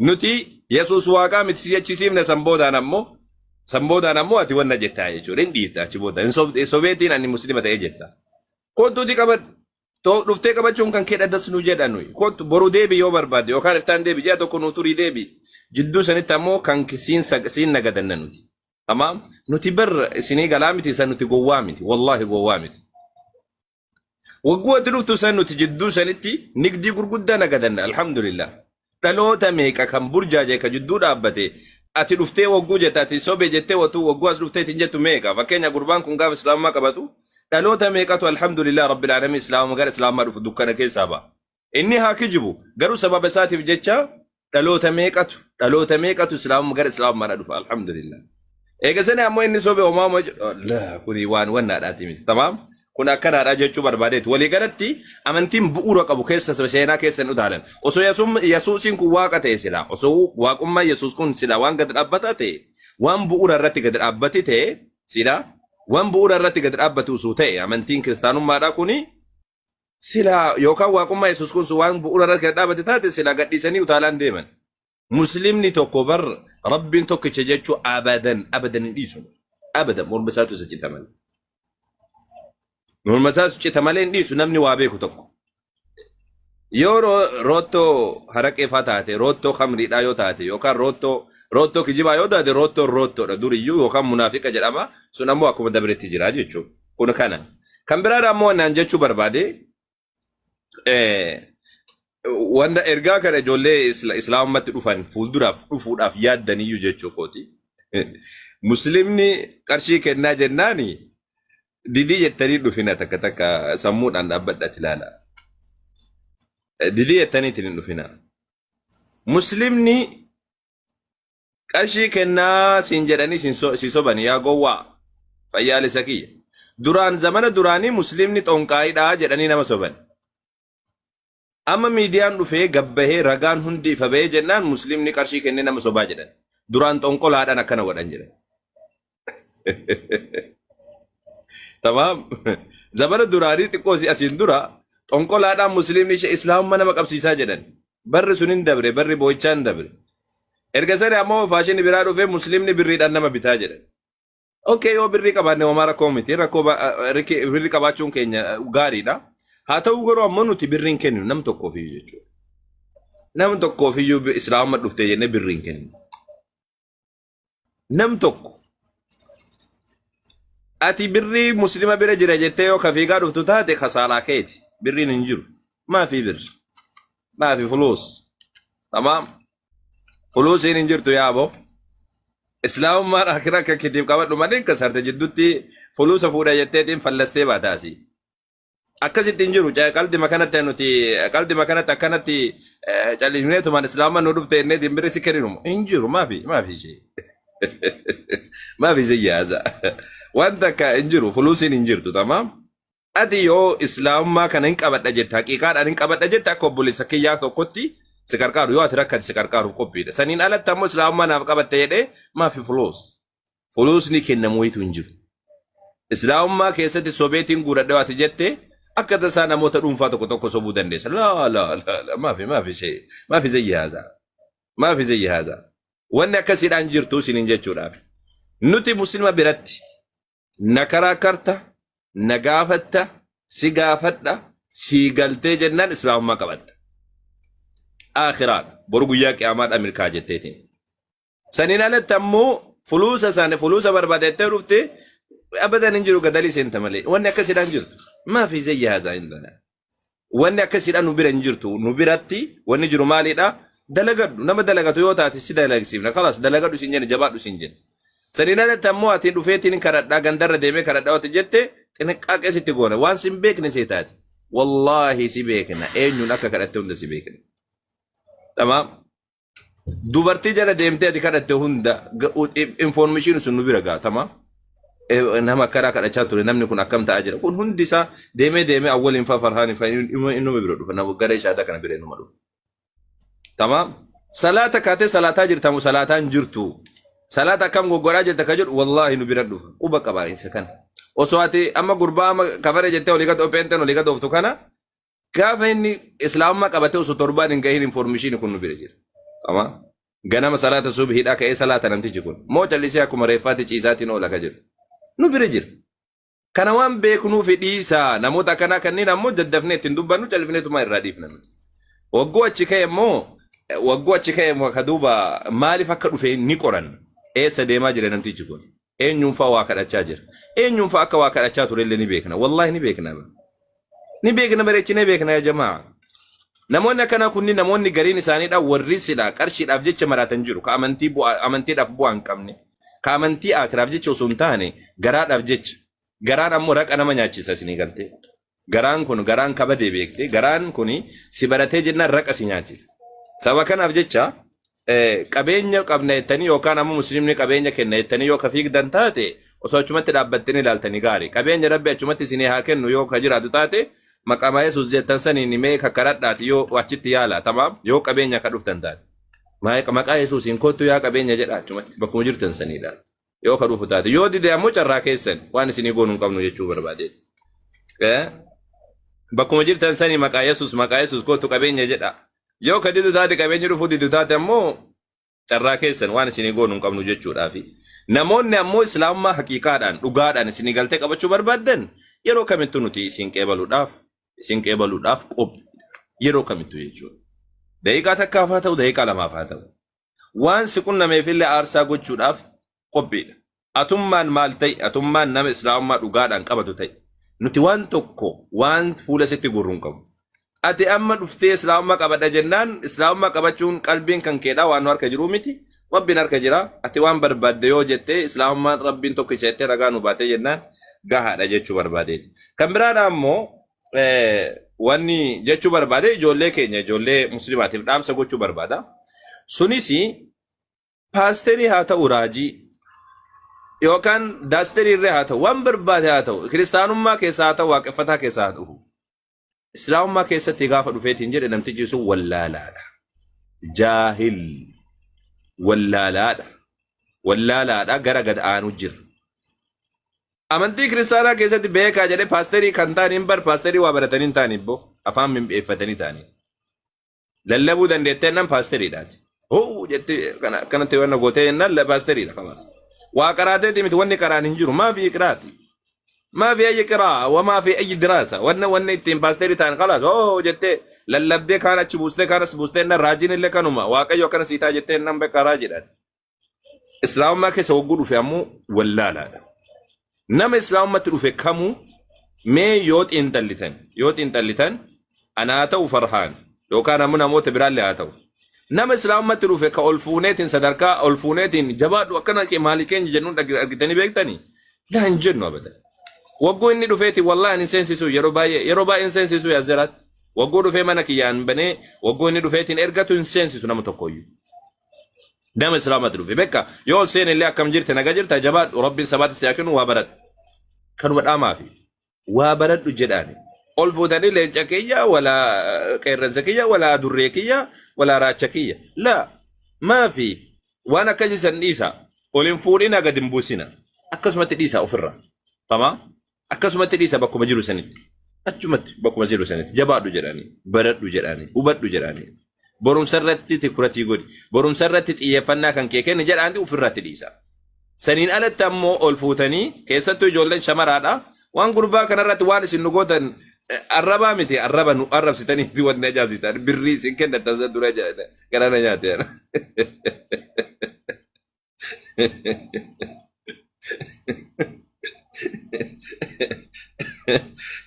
Nuti Yesuus waaqaa miti si jechisiifne san boodaan ammoo san boodaan ammoo ati wanna jettaa jechuudha hin dhiifta achi booda hin sobeetiin ani muslima ta'ee jetta. Kottuuti qabadhu. Too dhuftee qabachuun kan kee dhaddas nu jedha nuyi. Kottu boru deebi yoo barbaadde yookaan iftaan deebi ji'a tokko nuu turii deebi. Jidduu sanitti ammoo kan siin siin nagadanna nuti. Tamaam nuti bar isinii galaa miti san nuti gowwaa miti wallaahi gowwaa miti. Wagguu ati dhuftu san nuti jidduu sanitti nigdii gurguddaa nagadanna alhamdulillah. Dhaloota meeqa kan burjaaje ka jidduu dhaabbate ati dhuftee wagguu jette ati sobe jettee watuu wagguu as dhuftee ittiin jettu meeqa fakkeenya gurbaan kun gaafa islaamummaa qabatu dhaloota meeqatu alhamdulillah rabbil aalamiin islaamummaa gara islaamummaa dhufu dukkana keessaa ba'a. Inni haa kijibu garuu sababa isaatiif jecha dhaloota meeqatu dhaloota meeqatu islaamummaa gara islaamummaa dhufa alhamdulillah. Eega sani ammoo inni sobe homaa homaa laa kuni waan wannaadhaati miti tamaam kun akkanaadha jechuu barbaadeeti walii galatti amantiin bu'uura qabu keessa seenaa keessa hin utaalan osoo Yesuusiin kun waaqa ta'e silaa osoo waaqummaa Yesuus kun silaa waan gad dhaabbataa ta'e waan bu'uura irratti gad dhaabbate ta'e silaa waan bu'uura irratti gad dhaabbatu osoo ta'e amantiin kiristaanummaadhaa kuni silaa yookaan waaqummaa Yesuus kun waan bu'uura irratti gad dhaabbate taate silaa gadhiisanii utaalaan deeman. Muslimni tokko bar Rabbiin tokkicha jechuu abadan abadan hin dhiisu. Abadan morma isaatu isa cita malee. Morma isaatu cita malee hin dhiisu namni waa beeku tokko. Yoo roottoo haraqee faa taate, roottoo kamriidhaa yoo taate, yookaan roottoo roottoo kijibaa yoo taate, roottoon roottoodha duriyyuu yookaan munaafiqa jedhama. Sun ammoo akkuma dabretti jira jechuudha. Kun kana. Kan biraadha ammoo naan jechuu barbaade. Wanta ergaa kana ijoollee islaamummaatti dhufan fuulduraaf dhufuudhaaf yaaddaniyyuu jechuu kooti. Muslimni qarshii kennaa jennaani didii jettanii dhufina takka takka sammuudhaan dhaabbadhaati ilaala. Didii jettaniitiin hin dhufina. Muslimni qarshii kennaa siin jedhanii si sobani yaa gowwaa fayyaalessa kiyya. Duraan zamana duraanii muslimni xonqaayidhaa jedhanii nama soban. Amma miidiyaan dhufee gabbahee ragaan hundi ifa bahee jennaan muslimni qarshii kennee nama sobaa jedhan. Duraan xonqolaadhaan akkana godhan jedhan. Tamaam. Zamana duraanii xiqqoo si asiin dura xonqolaadhaan muslimni ishee islaamummaa nama qabsiisaa jedhan. Barri sun hin dabre, barri boo'ichaa hin dabre. Erga sani ammoo faashinni biraa dhufee muslimni birriidhaan nama bitaa jedhan. Okay, yoo birrii qabaanne homaa rakkoo miti. Rakkoo birrii qabaachuun keenya gaariidha. Haa ta'u garuu ammoo nuti birrii hin kenninu nam tokkoof iyyuu jechuudha. Nam tokkoof iyyuu islaamummaa dhuftee jennee birrii hin kenninu. Nam tokko ati birrii muslima bira jira jettee yoo ka fiigaa dhuftu taate kasaaraa keeti. Birriin hin jiru. Maafi birri? Maafi fuluus? Tamaam. Fuluusiin hin jirtu yaaboo. Islaamummaan akira akka kitiif qabadhu malee kasarte jidduutti fuluusa fuudha jetteetiin fallastee baataasi. Akkasitti hin jiru. Qaldima kanatti nuti qaldima kanatti akkanatti callisneetumaan islaamummaan nu dhufte jenneetiin birri si kenninu hin jiru. Maafi maafi ishee. Maafi si yaasa. Wanta akka hin jiru fuluusiin hin jirtu tamaam. Ati yoo islaamummaa kana hin qabadha jette haqiiqaadhaan hin qabadha jette akka obboleessa kiyyaa tokkotti si qarqaaru yoo ati rakkate si qarqaaruuf qophiidha. Saniin alatti ammoo islaamummaa naaf qabatte jedhee maafi fuluus. Fuluusni kennamu wayitu hin jiru. Islaamummaa keessatti sobeetiin guuradhe ati jette akka tasaa namoota dhuunfaa tokko tokko sobuu dandeessa. Laa laa laa laa maafi maafi shee maafi zayyi haazaa maafi zayyi haazaa. Wanni akkasiidhaan jirtu isiniin jechuudhaaf. Nuti muslima biratti na karaa karta na gaafatta si gaafadha sii galtee jennaan islaamummaa qabatta. Aakhiraadha boru guyyaa qiyaamaadha milkaa jetteetiin. Saniin alatti ammoo fuluusa sana fuluusa barbaadettee dhufte abadan hin jiru gadalii seenta malee. Wanni akkasiidhaan jirtu. Maafi zayyi haazaa hin dana. Wanni akkasiidhaan nu bira hin jirtu. Nu biratti wanni jiru maalidha? Dalagadhu. Nama dalagatu yoo taate si dalagsiifna. Kalaas dalagadhu siin jenne jabaadhu siin jenne. Saniin alatti ammoo ati dhufeetiin kadhadhaa gandarra deemee kadhadhaa wati jette xiniqqaaqee sitti goona. Waan sin beekne see taate. Wallaahi si beekna. Eenyuun akka kadhatte hunda si beekna. Tamaam. Dubartii jala deemtee ati kadhatte hunda information sun nu bira gaatama. Nama akkanaa kadhachaa ture namni kun akkam ta'aa jira. Kun hundi isaa deemee deemee awwaliin faa farhaan faa innuma bira dhufa. Nama gara ishaataa kana bira innuma dhufa. Tamaam. Salaata kaatee salaataa jirta moo salaataa hin jirtu? Salaata akkam goggodhaa jirta ka jedhu wallaahi nu bira dhufa. Quba qaba isa kana. Osoo ati amma gurbaa amma kafare jettee olii gad opheenteen olii gad ooftu kana Gaafa inni islaamummaa qabatee osoo torbaan hin gahin informishiin kun nu bira jira. Tamaam. Ganama salaata subhiidhaa ka'ee salaata namtichi kun. Moo callisee akkuma reeffaatti ciisaatiin oola ka jedhu. Nu bira jira. Kana waan beeknuufi dhiisaa namoota akkanaa kanneen ammoo daddafnee ittiin dubbannu callifneetuma irraa dhiifna nuti. Wagguu achi ka'e immoo wagguu achi ka'e immoo ka duuba maaliif akka dhufe ni qoranna. Eessa deemaa jira namtichi kun? Eenyuun fa'aa waa kadhachaa jira? Eenyuun fa'aa akka waa kadhachaa turellee ni beekna. Wallaahi ni beekna. Ni beekna bareechinee beekna yaa jamaa. Namoonni akkanaa kunniin namoonni gariin isaaniidha warri silaa qarshiidhaaf jecha maraatan jiru. Ka amantii bu'aa amantiidhaaf bu'aa hin qabne. Ka amantii aakiraaf jecha osoo hin taane garaadhaaf jecha. Garaan ammoo raqa nama nyaachisa isinii galtee. Garaan kun garaan kabadee beekte garaan kun si baratee jennaan raqa si nyaachisa. Saba kanaaf jecha qabeenya qabna jettanii yookaan ammoo musliimni qabeenya kenna jettanii yoo ka fiigdan taate osoo achumatti dhaabbattanii ilaaltanii gaarii. Qabeenya rabbi achumatti isinii haa kennu yoo ka jiraatu taate maqamaa Yesuus jettan saniin mee kakkaradhaati yoo achitti yaala tamaam yoo qabeenya ka dhuftan taate. Maqaa Yesuusiin kottu yaa qabeenya jedha achumatti bakkuma jirtan saniidha. Yoo ka dhufu taate yoo dide ammoo carraa keessan waan isinii goonu hin qabnu jechuu barbaadeeti. Bakkuma jirtan sanii maqaa Yesuus maqaa Yesuus kottu qabeenya jedha. Yoo ka didu taate qabeenyi dhufuu didu taate ammoo carraa keessan waan isinii goonu hin qabnu jechuudhaafi. Namoonni ammoo islaamummaa haqiiqaadhaan dhugaadhaan isinii galtee qabachuu barbaaddan yeroo kamittuu nuti isin qeebaluudhaaf isin qeebaluudhaaf qophii yeroo kamittuu jechuudha. Daqiiqaa takkaaf haa ta'u daqiiqaa lamaaf haa ta'u. Waan si qunnameefillee aarsaa gochuudhaaf qophiidha. Atummaan maal ta'i? Atummaan nama Islaamummaa dhugaadhaan qabatu ta'i. Nuti waan tokko waan fuula sitti guurru hin qabnu. Ati amma dhuftee Islaamummaa qabadha jennaan, Islaamummaa qabachuun qalbiin kan keedhaa waan nu harka jiruu miti. Rabbiin harka jira. Ati waan barbaadde yoo jettee, Islaamummaan Rabbiin tokkicha jettee ragaa nu baatee jennaan gahaadha jechuu barbaadeeti. Kan biraadha ammoo wanni jechuu barbaade, ijoollee keenya, ijoollee musliimaatiif dhaamsa gochuu barbaada. Sunis paasterii haa ta'u, raajii yookaan daasterii irree haa ta'u, waan barbaade haa ta'u, kiristaanummaa keessaa haa ta'u, waaqeffataa keessaa haa ta'u. Islaamummaa keessatti gaafa dhufeetiin jedhe namtichi sun wallaalaadha. Jaahil, wallaalaadha. Wallaalaadha, gara gad aanu jira. Amantii kiristaanaa keessatti beekaa jedhee paasterii kan ta'an hin bar, paasterii waa baratanii hin ta'an ibboo afaan mimmi'eeffatanii ta'anii. Lallabuu dandeettee jennaan paasteriidhaati. Hoo jettee kana akkanatti wanna gootee jennaan paasteriidha kamaas. Waa qaraateeti miti, wanni qaraan hin jiru. Maafi iqraati. Maafi ayyi qiraa wa maafi ayyi diraasa. Wanna ittiin paasterii ta'an kalaas hoo jettee lallabdee kaan achi buustee kaan as buustee jennaan raajiin illee kanuma, Waaqayyo akkana sii ta'a jettee jennaan bakka raajiidhaati. Islaamummaa keessa hogguu dhufe ammoo wallaalaadha. Nama islaamummaatti dhufe kamuu mee yoo xiinxallitan, ana haa ta'u, Farhaan yookaan ammoo namoota biraallee haa ta'u. Nama islaamummaatti dhufe ka ol fuuneetiin, sadarkaa ol fuuneetiin jabaadhu, akkana kee maalii keenya jennuun argitanii beektanii? Laa, hin jennu abadan. Wagguu inni dhufeeti wallaahi hin seensisu, yeroo baay'ee hin seensisu yaazeraatti. Wagguu dhufee mana kiyyaan banee, wagguu inni dhufeetiin ergatu hin seensisu nama tokkoyyuu. Nama islaamatti dhufe bekka yoo ol seene illee, akkam jirte, naga jirta, jabaadhu, Rabbiin sabaatti si haa kennu, waa baradhu. Kanuma dhaamaa fi waa baradhu jedhaani. Ol fuutanii leenca kiyya, walaa qeerransa kiyya, walaa adurree kiyya, walaa raacha kiyya. Laa, maafi waan akkasii san dhiisa. Ol hin fuudhina, gad hin buusina. Akkasumatti dhiisa ofirra. Tamaa akkasumatti dhiisa bakkuma jiru sanitti. Achumatti bakkuma jiru sanitti jabaadhu jedhanii, baradhu jedhanii, hubadhu jedhanii. Barumsa irratti tikuratii godhi. Barumsa irratti xiyyeeffannaa kan kee kenni jedhaanti ofirratti dhiisa. Saniin alatti ammoo ol fuutanii, keessattuu ijoolleen shamaraadha. Waan gurbaa kanarratti waan isin nu gootan arrabaa miti, arraba nu arrabsitanii wanni ajaa'ibsiisan birrii isin kennatan san dura garana nyaate.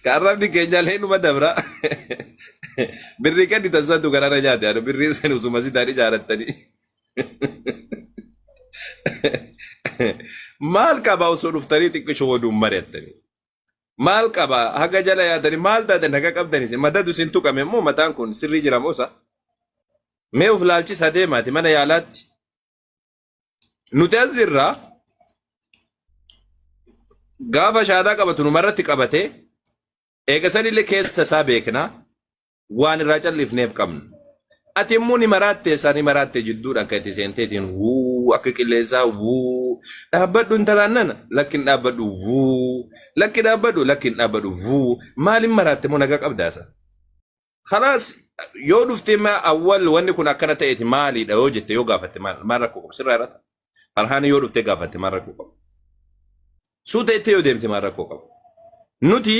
Ka arrabni keenyaallee numa dabra. Birrii kennitan santu garana nyaate. Anu birrii san usuma sitaan ijaarattanii. Maal qaba osoo dhuftanii xiqqishoo oduun mari'attanii? Maal qaba haga jala yaatanii, maal taatan, haga qabdanii matatu isin tuqame immoo mataan kun sirrii jira moo sa? Mee of laalchisa deemaati mana yaalaatti. Nuti as jirra, gaafa shaadaa qabatu numarratti qabate, eega sanillee keessa isaa beekna, waan irraa callifneef qabna. Ati immoo ni maraatte, isaa ni maraatte, jidduudhaan kan itti seenteetiin wuu akka qilleensaa wuu, dhaabbadhu intalaan nana, lakki hin dhaabbadhu wuu, lakki dhaabbadhu, lakki hin dhaabbadhu wuu, maaliin maraatte moo nagaa qabdaasa? Kalaas, yoo dhuftee ma awwal wanni kun akkana ta'eeti maaliidha yoo jette, yoo gaafatte, maal maal rakkoo qaba sirraa irratti? Farhaan yoo dhuftee gaafatte maal rakkoo qaba? Suuta itti yoo deemte maal rakkoo qaba? Nuti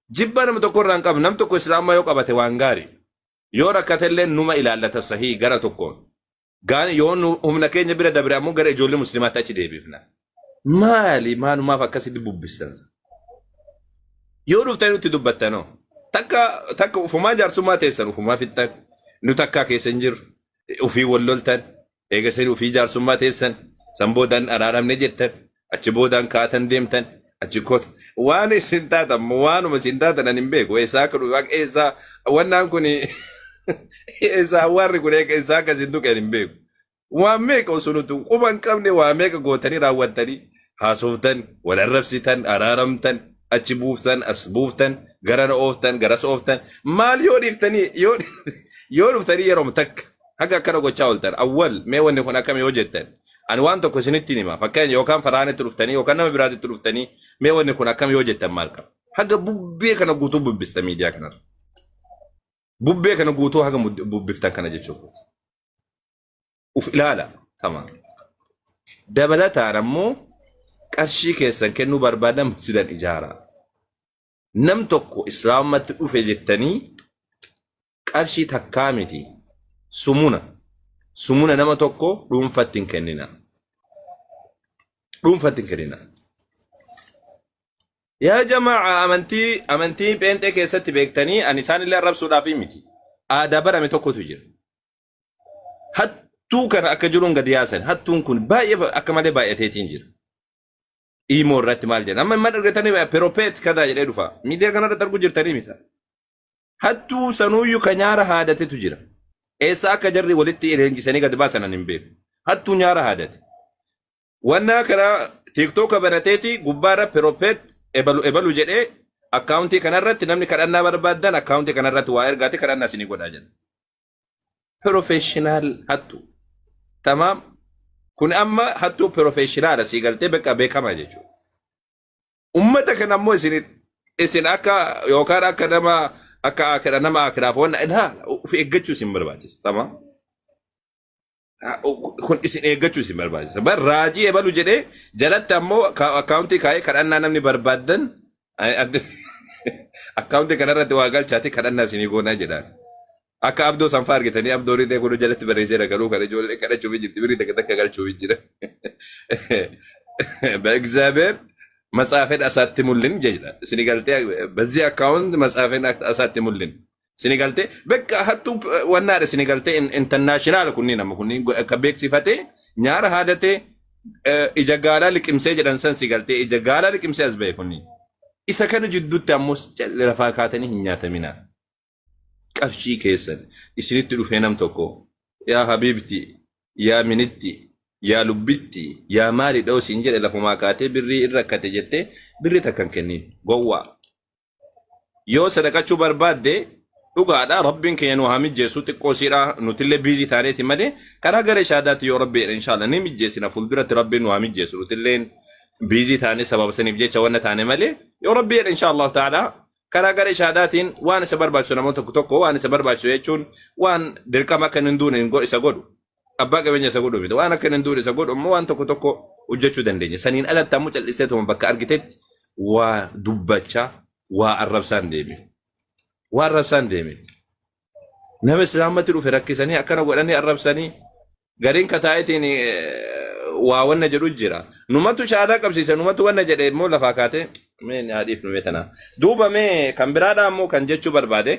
jibba nama tokko irraa hin qabnu. Nam tokko islaamaa yoo qabate waan gaarii. Yoo rakkate illee numa ilaallata sahii gara tokkoon. Gaan yoo nu humna keenya bira dabre ammoo gara ijoollee musliimaatti achi deebifna. Maali, maalumaaf akkasitti bubbistan? Yoo dhuftanii nutti dubbattanoo takka takka ufumaa jaarsummaa teessan ufumaa fixxan, nu takkaa keessa hin jirru, ufii wal loltan, eega isin ufii jaarsummaa teessan san boodaan araaramne jettan, achi boodaan kaatan deemtan achi koota, waan isin taatan waanuma isin taatan ani hin beeku. Eessaa akka dhufe, eessaa wannaan kun, eessaa awwaarri kun, eessaa akka isin tuqe ani hin beeku. Waan meeqa osoo nuti quba hin qabne waa meeqa gootanii raawwattanii haasoftan, wal arrabsitan, araaramtan, achi buuftan, as buuftan, garana ooftan, garas ooftan. Maal yoo dhiiftanii, yoo dhuftanii yeroo takka haga akkana gochaa ooltan, awwal mee wanni kun akkam yoo jettan, ani waan tokko isinitti hima. Fakkeenya, yookaan Faraanitti dhuftanii yookaan nama biraatitti dhuftanii mee wanni kun akkam yoo jettan maal qaba? Haga bubbee kana guutuu bubbista miidiyaa kanarra. Bubbee kana guutuu haga bubbiftan kana jechuudha. Uf ilaala tama. Dabalataan ammoo qarshii keessan kennuu barbaadan masjidan ijaaraa. Nam tokko islaamumatti dhufe jettanii qarshii takkaa miti, sumuna sumuna nama tokko dhuunfatti hin kennina. Dhuunfatti hin kennina. Yaa jamaa, amantii pheenxee keessatti beektanii, ani isaan illee arrabsuudhaaf miti. Aadaa barame tokkotu jira. Hattuu kana akka jiruun gadi yaasan, hattuun kun baay'ee akka malee baay'ateetiin jira. Imoo irratti maal jedhan amma imman argatanii prophet kadaa jedhee dhufa. Miidiyaa kanarratti arguu jirtanii misa. Hattuu sanuuyyuu ka nyaara haadatetu jira. Eessa akka jarri walitti leenjisanii gadi baasan ani hin beeku. Hattuu nyaara haadate. Wannaa kana TikToka banateeti gubbaarra prophet ebalu ebalu jedhee, akkaawuntii kanarratti namni kadhannaa barbaaddan akkaawuntii kanarratti waa ergaate kadhannaa isinii godhaa jedha. Professional hattuu. Tamaam. Kun amma hattuu professional sii galtee bakka beekamaa jechuudha. Ummata kana ammoo isin akka yookaan akka nama akka akira nama akiraaf wanna ilaa of eeggachuu isin barbaachisa. Tamaam. Kun isin eeggachuu isin barbaachisa. Bar raajii ebalu jedhee jalatti ammoo akkaawuntii kaa'ee kadhannaa namni barbaaddan akkaawuntii kanarratti waa galchaati kadhannaa isinii goonaa jedhaan. Akka abdoo sanfaa argitanii, abdoo riitee kun jalatti barreessee dhagaluu kana ijoollee kadhachuuf jirti, birrii takka takka galchuuf jira. በእግዚአብሔር መጽሐፌን አሳትሙልን jedha. Isin galtee በዚህ account መጽሐፌን አሳትሙልን. Isin galtee bakka hattuu wannaadha, isin galtee international kunniin amma kunniin akka beeksifatee nyaara haadatee ija gaalaa liqimsee jedhan san, si galtee, ija gaalaa liqimsee as ba'e kunniin. Isa kana jidduutti ammoo lafaa kaatanii hin nyaataminaa. Qarshii keessan isinitti dhufee nam tokko yaa habiibti, yaa minitti, yaa lubbitti, yaa maali dha'u siin jedhe, lafumaa kaatee birrii irra akkate jettee birrii takka hin kennin, gowwaa. Yoo sadaqachuu barbaadde, dhugaadha, rabbiin keenya nu haa mijjeessu, xiqqoo siidha, nutillee busy taaneeti malee karaa gara ishaadaatti yoo rabbi jedhe inshallah ni mijjeessina fuulduratti. Rabbiin nu haa mijjeessu, nutilleen busy taane sababa saniif jecha wanna taane malee, yoo rabbi jedhe inshallah ta'ala karaa gara ishaadaatiin waan isa barbaachisu, namoota tokko tokko waan isa barbaachisu jechuun waan dirqama akka hin duune isa godhu, abbaa qabeenya isa godhu miti, waan akka hin duune isa godhu immoo waan tokko tokko hojjechuu dandeenya. Saniin alatti ammoo cal'istee tuma bakka argitetti waa dubbachaa waa arrabsaan deemi, waa arrabsaan deemi. Nama islaamatti dhufe rakkisanii akkana godhanii arrabsanii gariin kataa'eetiin waa wanna jedhu jira. Numatu shaadaa qabsiise, numatu wanna jedhe immoo lafaa kaatee mee haadhiif nume tana. Duuba mee kan biraadhaa immoo kan jechuu barbaade,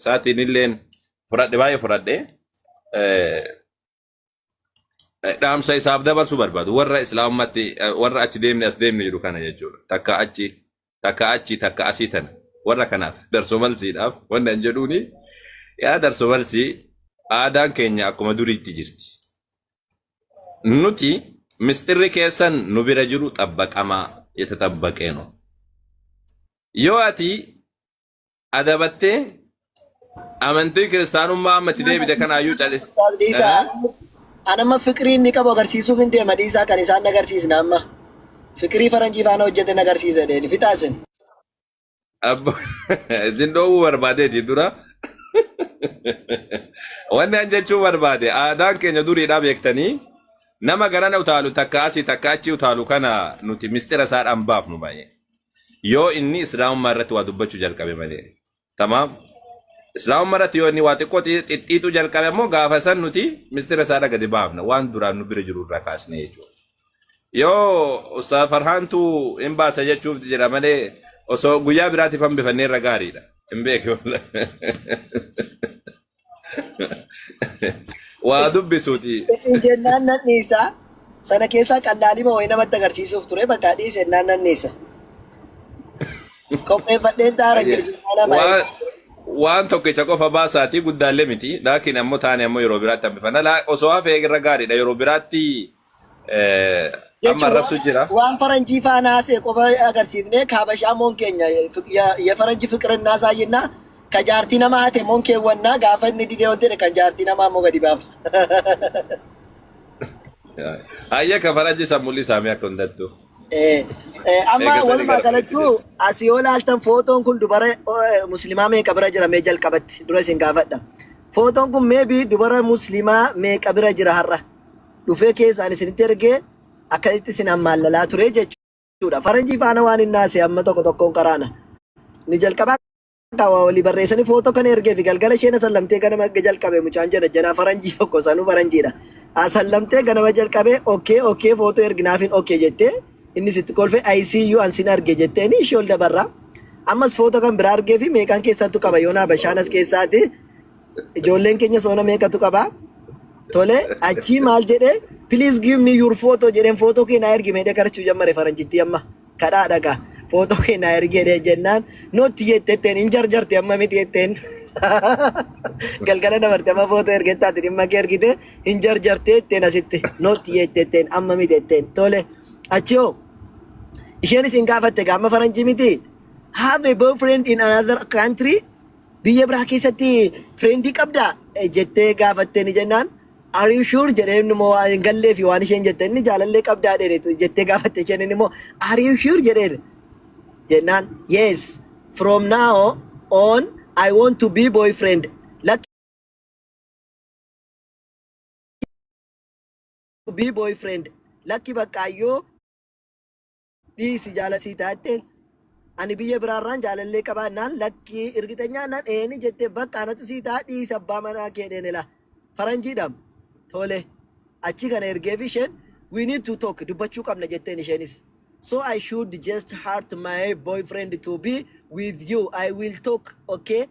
sa'aatiin illeen fudhadhe, baay'ee fudhadhe, dhaamsa isaaf dabarsuu barbaadu warra islaamummaatti, warra achi deemne as deemne jedhu kana jechuudha. Takka achi, takka achi, takka asii tana, warra kanaaf darsoo malsiidhaaf wanna hin jedhuuni, yaa darsoo malsii, aadaan keenya akkuma duriitti jirti. Nuti misxirri keessan nu bira jiru xabbaqamaa የተጠበቀ ነው. Yoo ati adabattee amantii kiristaanummaa ammatti deebite kanaayyuu calis. Dhiisaa. Anamma fiqirii inni qabu agarsiisuuf hin deema, dhiisaa, kan isaan agarsiisna amma. Fiqirii faranjii faana hojjete agarsiisa jedheen fixaasin. Abbo, isin dhoowwuu barbaadeeti dura. Wanni an jechuu barbaade, aadaan keenya duriidhaa beektanii, nama garana utaalu, takka asii takka achi utaalu kana nuti mistira isaadhaan baafnu baay'ee. Yoo inni islaamummaa irratti waa dubbachuu jalqabe malee. Tamaam. Islaamummaa irratti yoo inni waa xiqqoo xixxiixuu jalqabe ammoo gaafa san nuti mistira isaadha gadi baafna, waan duraan nu bira jiru irraa kaasne jechuudha. Yoo Ustaaz Farhaantu hin baasa jechuuf jira malee osoo guyyaa biraatiif hambifannee irra gaariidha. Hin beeku. Waa dubbisuuti. Isin jennaan nan dhiisa. Sana keessaa qallaalima wayii namatti agarsiisuuf ture, bakka dhiise jennaan nan dhiisa. Qopheeffadheen taara Ingilizii Waan waan tokkicha qofa baasaatii guddaallee miti. Laakiin ammoo taane ammoo yeroo biraatti hambifanna. Osoo hafee irra gaariidha. Yeroo biraatti amma arrabsu jira. Waan faranjii faana haasa'e qofa agarsiifne kaabashaa moon keenya የፈረንጅ ፍቅር እናሳይና ከjaartii nama hate moon keewwannaa gaafa inni didee wanti jedhe kan jaartii namaa immoo gadi baafna. Hayya, ka faranji san mul'isaame akka hundattu. Amma Eega sanii walumaa gara galattuu asii yoo ilaaltan footoon kun dubara musliimaa meeqa bira jira? Mee jalqabatti dura isin gaafadha. Footoon kun maybe dubara musliimaa meeqa bira jira har'a? Dhufee keessaan isinitti ergee akkasitti isin ammaallalaa ture jechuudha. Faranjii faana waan hin naase amma tokko tokkoon karaana. Ni jalqabaa waa walii barreessanii footoo kana ergee fi galgala isheen asallamtee ganama jalqabe mucaan jedha janaa faranjii tokko sanuu faranjiidha. Asallamtee ganama jalqabee okay, footoo erginaafin okay jettee Inni sitti kolfe, "I see you," an sin arge jetteeni ishee ol dabarra. Ammas footoo kan biraa argee fi meeqaan keessattu qaba yoonaa bashaanas keessaati. Ijoolleen keenya soona meeqatu qaba. Tole, achii maal jedhee, "Please give me your photo," jedheen. Footoo kee naa ergi meedhee kadhachuu jammare faranjittii. Amma kadhaa dhagaa, footoo kee naa ergi jedhee jennaan, "Not jettetteen." Hin jarjarte, amma miti jetteen. Galgala dabarte, amma footoo ergettaati dhimma kee ergite, hin jarjarte jetteen. Asitti "Not jettetteen," amma miti jetteen. Tole, achi hoo isheenis hin gaafatte gaama faranjii miti, "Have a boyfriend in another country?" Biyya biraa keessatti friendii qabdaa jettee gaafattee ni jennaan, "Are you sure?" jedheen. Immoo waan hin gallee fi waan isheen jette, inni jaalallee qabdaa jedheen jettee gaafatte. Isheen immoo, "Are you sure?" jedheen jennaan, "Yes, from now on I want to be boyfriend." Lakki, be boyfriend, lakki, baqqaayyoo dhiisi, jaalasii taatteen ani biyya biraarraan jaalallee qabaannaan, lakki irgitanyaan eeni jettee, bakka anatu sii taa, dhiisi abbaa manaa kee dheenela faranjiidhaam. Tole, achi kana ergeef. Isheen, "We need to talk," dubbachuu qabna jetteen. Isheenis, "So I should just hurt my boyfriend to be with you? I will talk, okay?"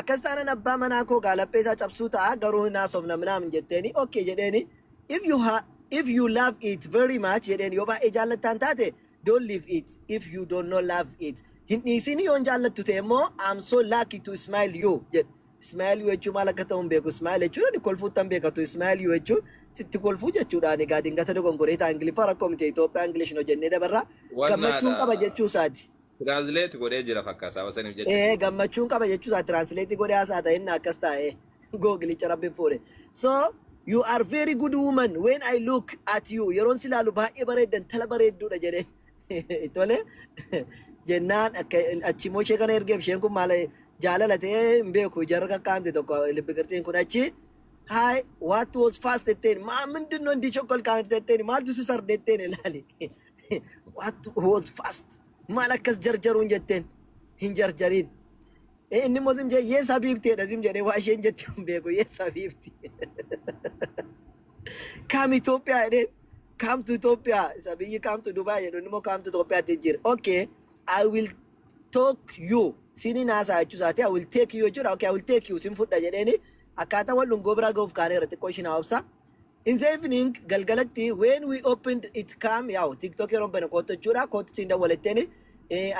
Akkas taanan abbaa manaa koo gaalaphee isaa cabsuu ta'a, garuu hin haasofna minaamin jetteeni. "Okay," jedheeni. If you love it very much," jedheen, yoo baay'ee jaallattaan taate, "don't leave it. If you don't not love it," hin dhiisini. Yoon jaallattu ta'e immoo, "I'm so lucky to smile you," jedhe. Smile you jechuun maal akka ta'u hin beeku. Smile jechuun ani kolfuuttan beekatu. Smile you jechuun sitti kolfuu jechuudha. Ani gaa dingata dogongoree ta'a, Ingiliffaa rakkoo miti. Itoophiyaa English no jennee dabarraa. Gammachuun qaba jechuu isaati. Translate godhee jira fakkaata saba saniif jecha. Ee, gammachuun qaba jechuu isaa translate godhee haasaa ta'e, inni akkas taa'e googilicha rabbiin fuudhe. So, "You are very good woman. When I look at you," yeroon si ilaalu baay'ee bareeddan, tala bareedduudha jedheen. Tole jennaan, akka achi immoo ishee kana ergeef. Isheen kun maal jaalala ta'ee hin beeku, jarra kakkaamte tokko libbi qirtsiin kun. Achi, "Hi, what was fast?" jetteen. Maa ምንድን ነው እንዲህ ቸኮልክ jetteen. Maaltu si sarde jetteen. Ilaali, "What was fast?" Maal akkas jarjaruun jetteen. Hin jarjariin. Inni immoo zim jedhee, "Yes habibteedha," zim jedhee. Waa isheen jette hin beeku. "Yes habibti. Come Itoophiyaa," jedheen. "Come to Itoophiyaa." Isa biyyi "Come to Dubai" jedhu, inni immoo "Come to Itoophiyaatti" jira. "Okay, I will talk you." Sinin haasaa jechuu isaati. "I will take you" jechuudha. "Okay, I will take you," sin fudha jedheeni. Akkaataa wal dhungoo biraa ga'uuf kaaneera, xiqqoo ishiin haa obsa. In the evening, galgalatti, when we opened it, "Come," yaa'u TikTok yeroo bane kootu jechuudha. Kootu siin dawwaletteeni.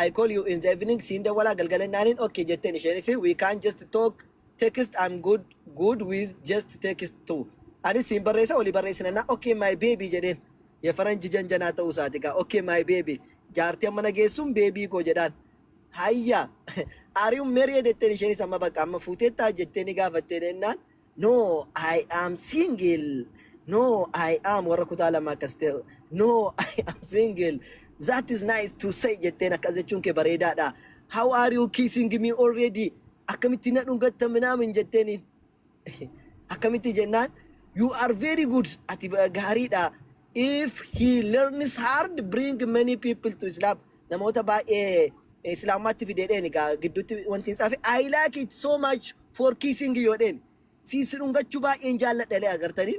"I call you in the evening," siin dawwalaa galgala naaniin. "Okay," jetteen isheenis. "We can just talk text. I'm good with just text too." Anis siin barreessa, walii barreessina na. "Okay, my baby," jedheen. Yefaranji janjanaa ta'uu isaati gaa. "Okay, my baby." Jaartii amma nageessuun baby koo jedhaan. Hayya. "Are you married?" jetteen isheenis. Amma bakka amma fuuteettaa jettee ni gaafatteen jennaan. "No, I am single. No, I am," warra kutaa lama akkas ta'e. "No, I am single." "That is nice to say," jetteen, akkas jechuun kee bareedaadha. "How are you kissing me already?" Akkamitti na dhungatta minaamin jetteeniin. Akkamitti jennaan, "You are very good." Ati gaariidha. "If he learns hard, bring many people to Islam." Namoota baay'ee Islaamaatti fideedheen egaa gidduutti wanti hin xaafe. "I like it so much for kissing you," jedheen. Siisi dhungachuu baay'een jaalladha lee agartanii.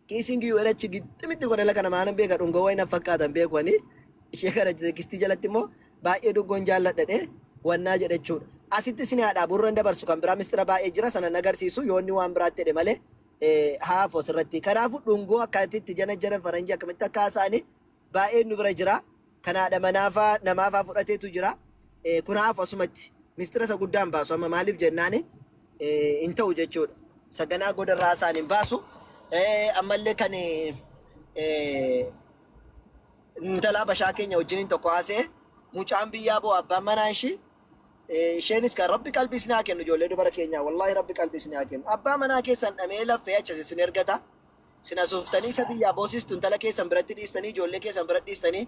Kissing you achi gixximitti godhe kana maalan beeka, dhungoo wayi na fakkaatan beekwani. Ishee kana textii jalatti immoo baay'ee dhungoon jaalladha dhee wannaa jedhe jechuudha. Asitti isin haadhaa burra dabarsu, kan biraa mistira baay'ee jira, sana agarsiisu yoonni waan biraatti jedhe malee haafo asirratti. Kanaafuu dhungoo akkaatitti jana jana faranjii akkamitti akka haasa'anii baay'een nu bira jira. Kan haadha manaafaa namaafaa fudhateetu jira. Kun hafu asumatti mistira isa guddaan baasu amma, maaliif jennaani hin ta'u jechuudha. Saganaa godarraa isaan hin baasu. Ammallee kan intala bashaa keenya wajjiniin tokko haasa'e, mucaan biyyaa bo'u abbaan manaa ishii. Isheenis kan rabbi qalbii isin haa kennu, ijoollee dubara keenyaa, wallahi rabbi qalbii isin haa kennu. Abbaa manaa keessan dhamee laffee achas isin ergata. Isin asuuftanii isa biyyaa boosistu, intala keessan biratti dhiistanii, ijoollee keessan biratti dhiistanii,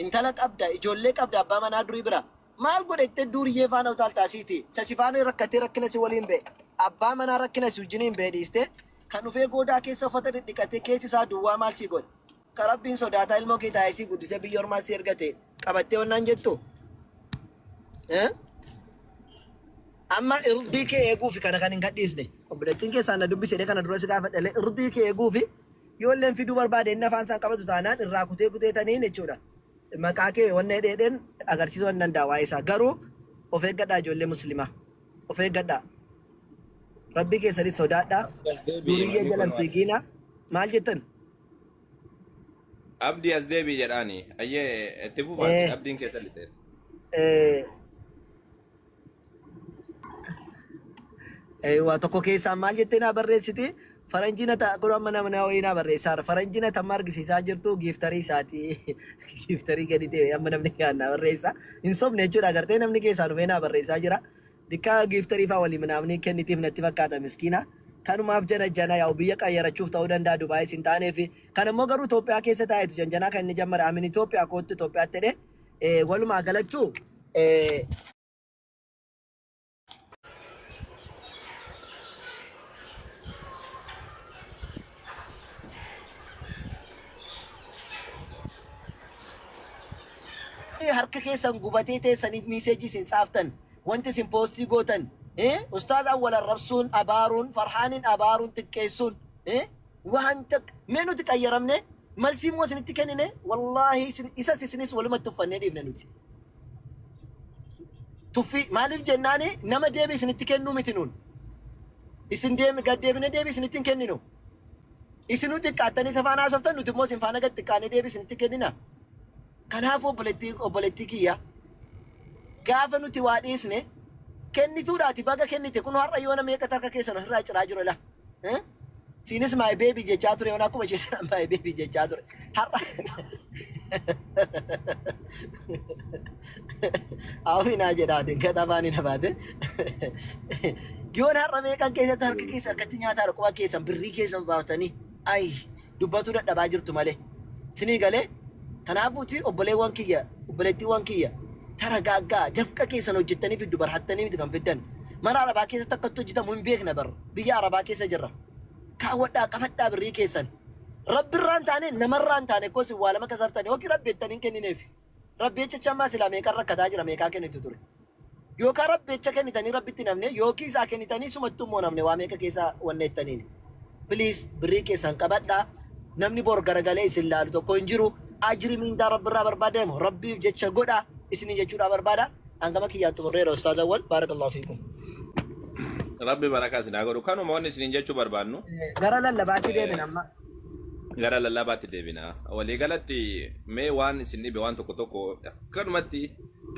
intala qabda, ijoollee qabda, abbaa manaa durii bira maal godhettee duriyyee faana utaaltaasiiti. Sasi faana rakkatee rakkina si waliin ba'e, abbaa manaa rakkina si wajjiniin ba'e dhiiste, kan dhufee goodaa keessa uffata dhidhiqatee keessi isaa duwwaa maal si godhe? Ka rabbiin sodaataa ilmoo kee taa'ee si guddisee biyya ormaa si ergate qabattee wannaan jettu. Eh? Amma irdii kee eeguufi kana kan hin gadhiisne. Obboleettiin keessaan na dubbise kana dura si gaafadha. Irdii kee eeguufi yoo illeen fiduu barbaade, inni afaan isaan qabatu taanaan irraa kutee kuteetaniin jechuudha. Maqaa kee wanna hedheedheen agarsiisuu hin danda'a waa'ee isaa. Garuu of eeggadhaa ijoollee muslimaa. Of eeggadhaa. Rabbii keessanis sodaadhaa. As deebi'i Duriyyee manni jala kun hin fiigiina. Maal jettan? Abdii as deebi'i jedhaani. Ayyee itti fufaa isin Eh, abdiin keessa lixeera. eh, Waa tokko keessaa maal jettee naa barreessiti? Faranjii na ta'a kun amma nama wayii naa barreessaara. Faranjii na tamma argisiisaa jirtu giiftarii isaati. Giiftarii gadi ta'e amma namni kaan naa barreessa. Hin sobne jechuudha agartee namni keessaa dhufee naa barreessaa jira. Dikkaa giiftarii fa'aa walii minaamni kennitiif natti fakkaata miskiina. Kanumaaf jana jana yaa'u biyya qayyarachuuf ta'uu danda'a Dubaayis hin taaneefi. Kan immoo garuu Itoophiyaa keessa taa'etu janjanaa kan inni jammare amin Itoophiyaa kootti Itoophiyaatti jedhee walumaa galachuu harka keessan gubatee teessanii miiseejii isin tsaaftan wanti isin poostii gootan ustaaz awwal arrabsuun abaaruun farhaaniin abaaruun xiqqeessuun wanta mee nuti qayyaramne malsii immoo isinitti kennine wallaahi isin isas isinis walumatti uffannee dhiifne nuti. Tuffii maaliif jennaani nama deebi isinitti kennuu miti nuun. Isin deemi gad deebinee deebi isinitti hin kenninu. Isinuu xiqqaattanii isa faana haasoftan nuti immoo isin faana gad xiqqaanee deebi isinitti kennina. Kanaafuu obboleettii obboleettii kiyya gaafa nuti waa dhiisne kennituudhaati baga kennite kun har'a yoona meeqa harka keessan ofirraa ciraa jiru la. Eh? Siinis my baby jechaa ture yoona akkuma ishee sana my baby jechaa ture. Har'a Afi naa jedhaa dinqata afaan hin habaate. Yoon har'a meeqan keessatti harka keessa akkatti nyaataa quba keessan birrii keessan baaftanii ay dubbatuu dadhabaa jirtu malee. Sinii galee kanaafuuti obboleewwan kiyya obboleettiiwwan kiyya taragaaggaa dafqa keessan hojjettanii fiddu bar hattanii miti kan fiddan. Mana arabaa keessatti akkatti hojjetamu hin beekna bar biyya arabaa keessa jirra. Kaawwadhaa qabadhaa birrii keessan. Rabbirraan taane namarraan taane koo isin waa lama kasartanii yookiin rabbi jettanii hin kennineef. Rabbi jecha ammaa silaa meeqan rakkataa jira meeqaa kennitu ture. Yookaan rabbi jecha kennitanii rabbitti namne yookiin isaa kennitanii sumattuu immoo namne waa meeqa keessa wanna jettaniin. Please birrii keessan qabadhaa. Namni bor garagalee isin laalu tokko hin jiru. Ajri mindaa rabbirraa barbaadamu rabbiif jecha godhaa isinii jechuudhaa barbaada. Hangama kiyyaan xumurreera Ustaaz Awwal. Baarakallahu fiikum. Rabbi barakaa isin haa godhu. Kanuma wanni isiniin jechuu barbaannu. Gara lallabaatti deemin amma. Gara lallabaatti deebina. Waliigalatti mee waan isin dhibe waan tokko tokko akkanumatti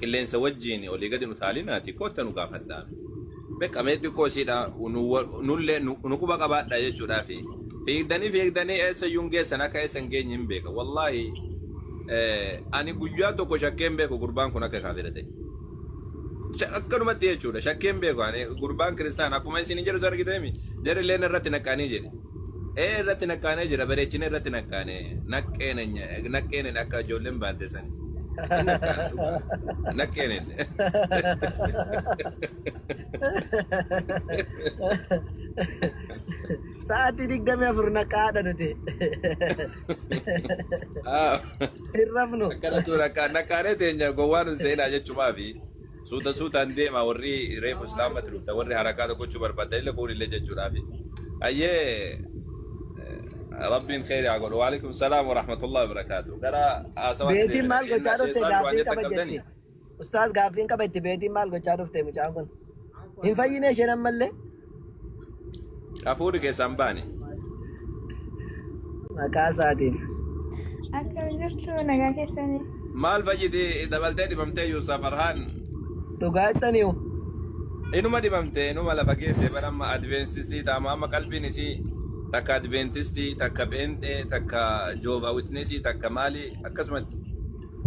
qilleensa wajjin olii gadi nu taalinaati kootta nu gaafadhaa. Beqa mee xiqqoo isiidha nullee nu quba qabaadha jechuudhaafi. Fiigdanii fiigdanii eessa iyyuu hin geessan akka eessa hin geenye hin beeka. Wallaahi ani guyyaa tokko shakkee hin beeku gurbaan kun akka kaafira ta'e. Akkanumatti jechuudha shakkee hin beeku ani gurbaan kiristaana akkuma isin jedhu argiteemi jarri illee irratti naqqaanii jedhe. Ee irratti naqqaanee jira bareechinee irratti naqqaane naqqeenen naqqeenen akka ijoolleen baalte sani. Hin naqqaane dhugaa naqqeenen. Sa'aatii 24 naqaadha nuti. Hin rafnu. Akkanatu naqqaanee teenya gowwaa nun seenaa jechumaafi suuta suutaan deema warri reefu islaamatti dhufta warri harakaa gochuu barbaadan illee kuun illee jechuudhaafi. Ayyee rabbiin kheyri haa godhu. Waalaikum salaam wa rahmatullahi wa barakaatu. Gara haasawaatti Beetiin deebina. maal Sheennaa gochaa dhufte sheessaan waan gaaffii jettan qaba qabdanii? jetti. Ustaaz gaaffiin qaba itti beetiin maal gochaa dhufte mucaan kun. Hin fayyine isheen ammallee. Hafuurri keessaan baane. Maqaa isaatiin. Akkam jirtu nagaa keessanii? Maal fayyiti dabaltee dhibamtee Yuusuf Farhaan? Dhugaa jettaniiyu. Inuma dhibamte inuma lafa geesse bara amma adventistii taama amma qalbiin isii takka adventistii takka pheenxee takka joovaa witnesii takka maali akkasumatti.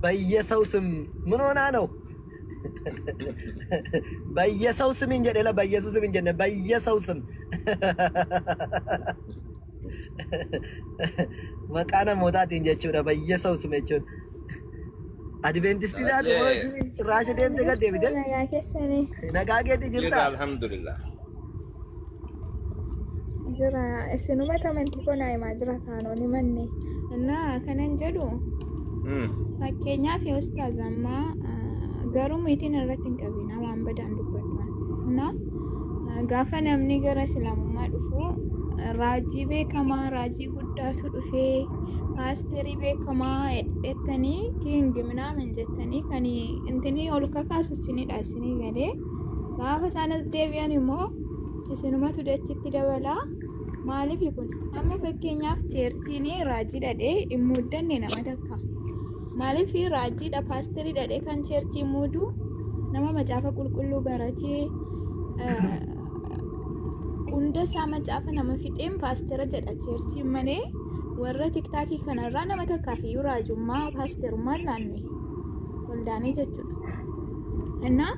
በየሰው ስም ምን ሆና ነው? በየሰው ስም እንጀ ለ በኢየሱስ ስም እንጀ በየሰው ስም maqaa namootaatiin jechuudha በየሰው ስም jechuun adventistii taate moo Ayyee isin cirraasha deemte gad deebite Jirtu nagaa keessanii? Nagaa keetii jirra jirtaa alhamdulillah. Jira isinumatti amantii koo naa himaa jira kaanoon himanne. Innaa kanan jedhu fakkeenyaaf ustaaz ammaa garuu miitiin irratti hin qabina waan badaan dubbadhu. Innaa gaafa namni gara islaamummaa dhufu Raajii beekamaa, raajii guddaatu dhufee, paasterii beekamaa jettanii, king minaamin jettanii kan intinii ol kakaasu isinidha isinii galee. Gaafa isaan as deebi'an immoo isinumatu dachitti dabalaa. Maaliif kun? Amma fakkeenyaaf churchiin raajii dhadhee hin muuddanne nama takka. Maaliif raajiidha paasterii dhadhee kan churchii muudu nama macaafa qulqulluu baratee, hunda isaa macaafa nama fixeen paastera jedha churchiin malee, warra TikTokii kanarraa nama takkaaf iyyuu raajummaa paasterummaa hin laanne waldaanii jechuudha. Innaa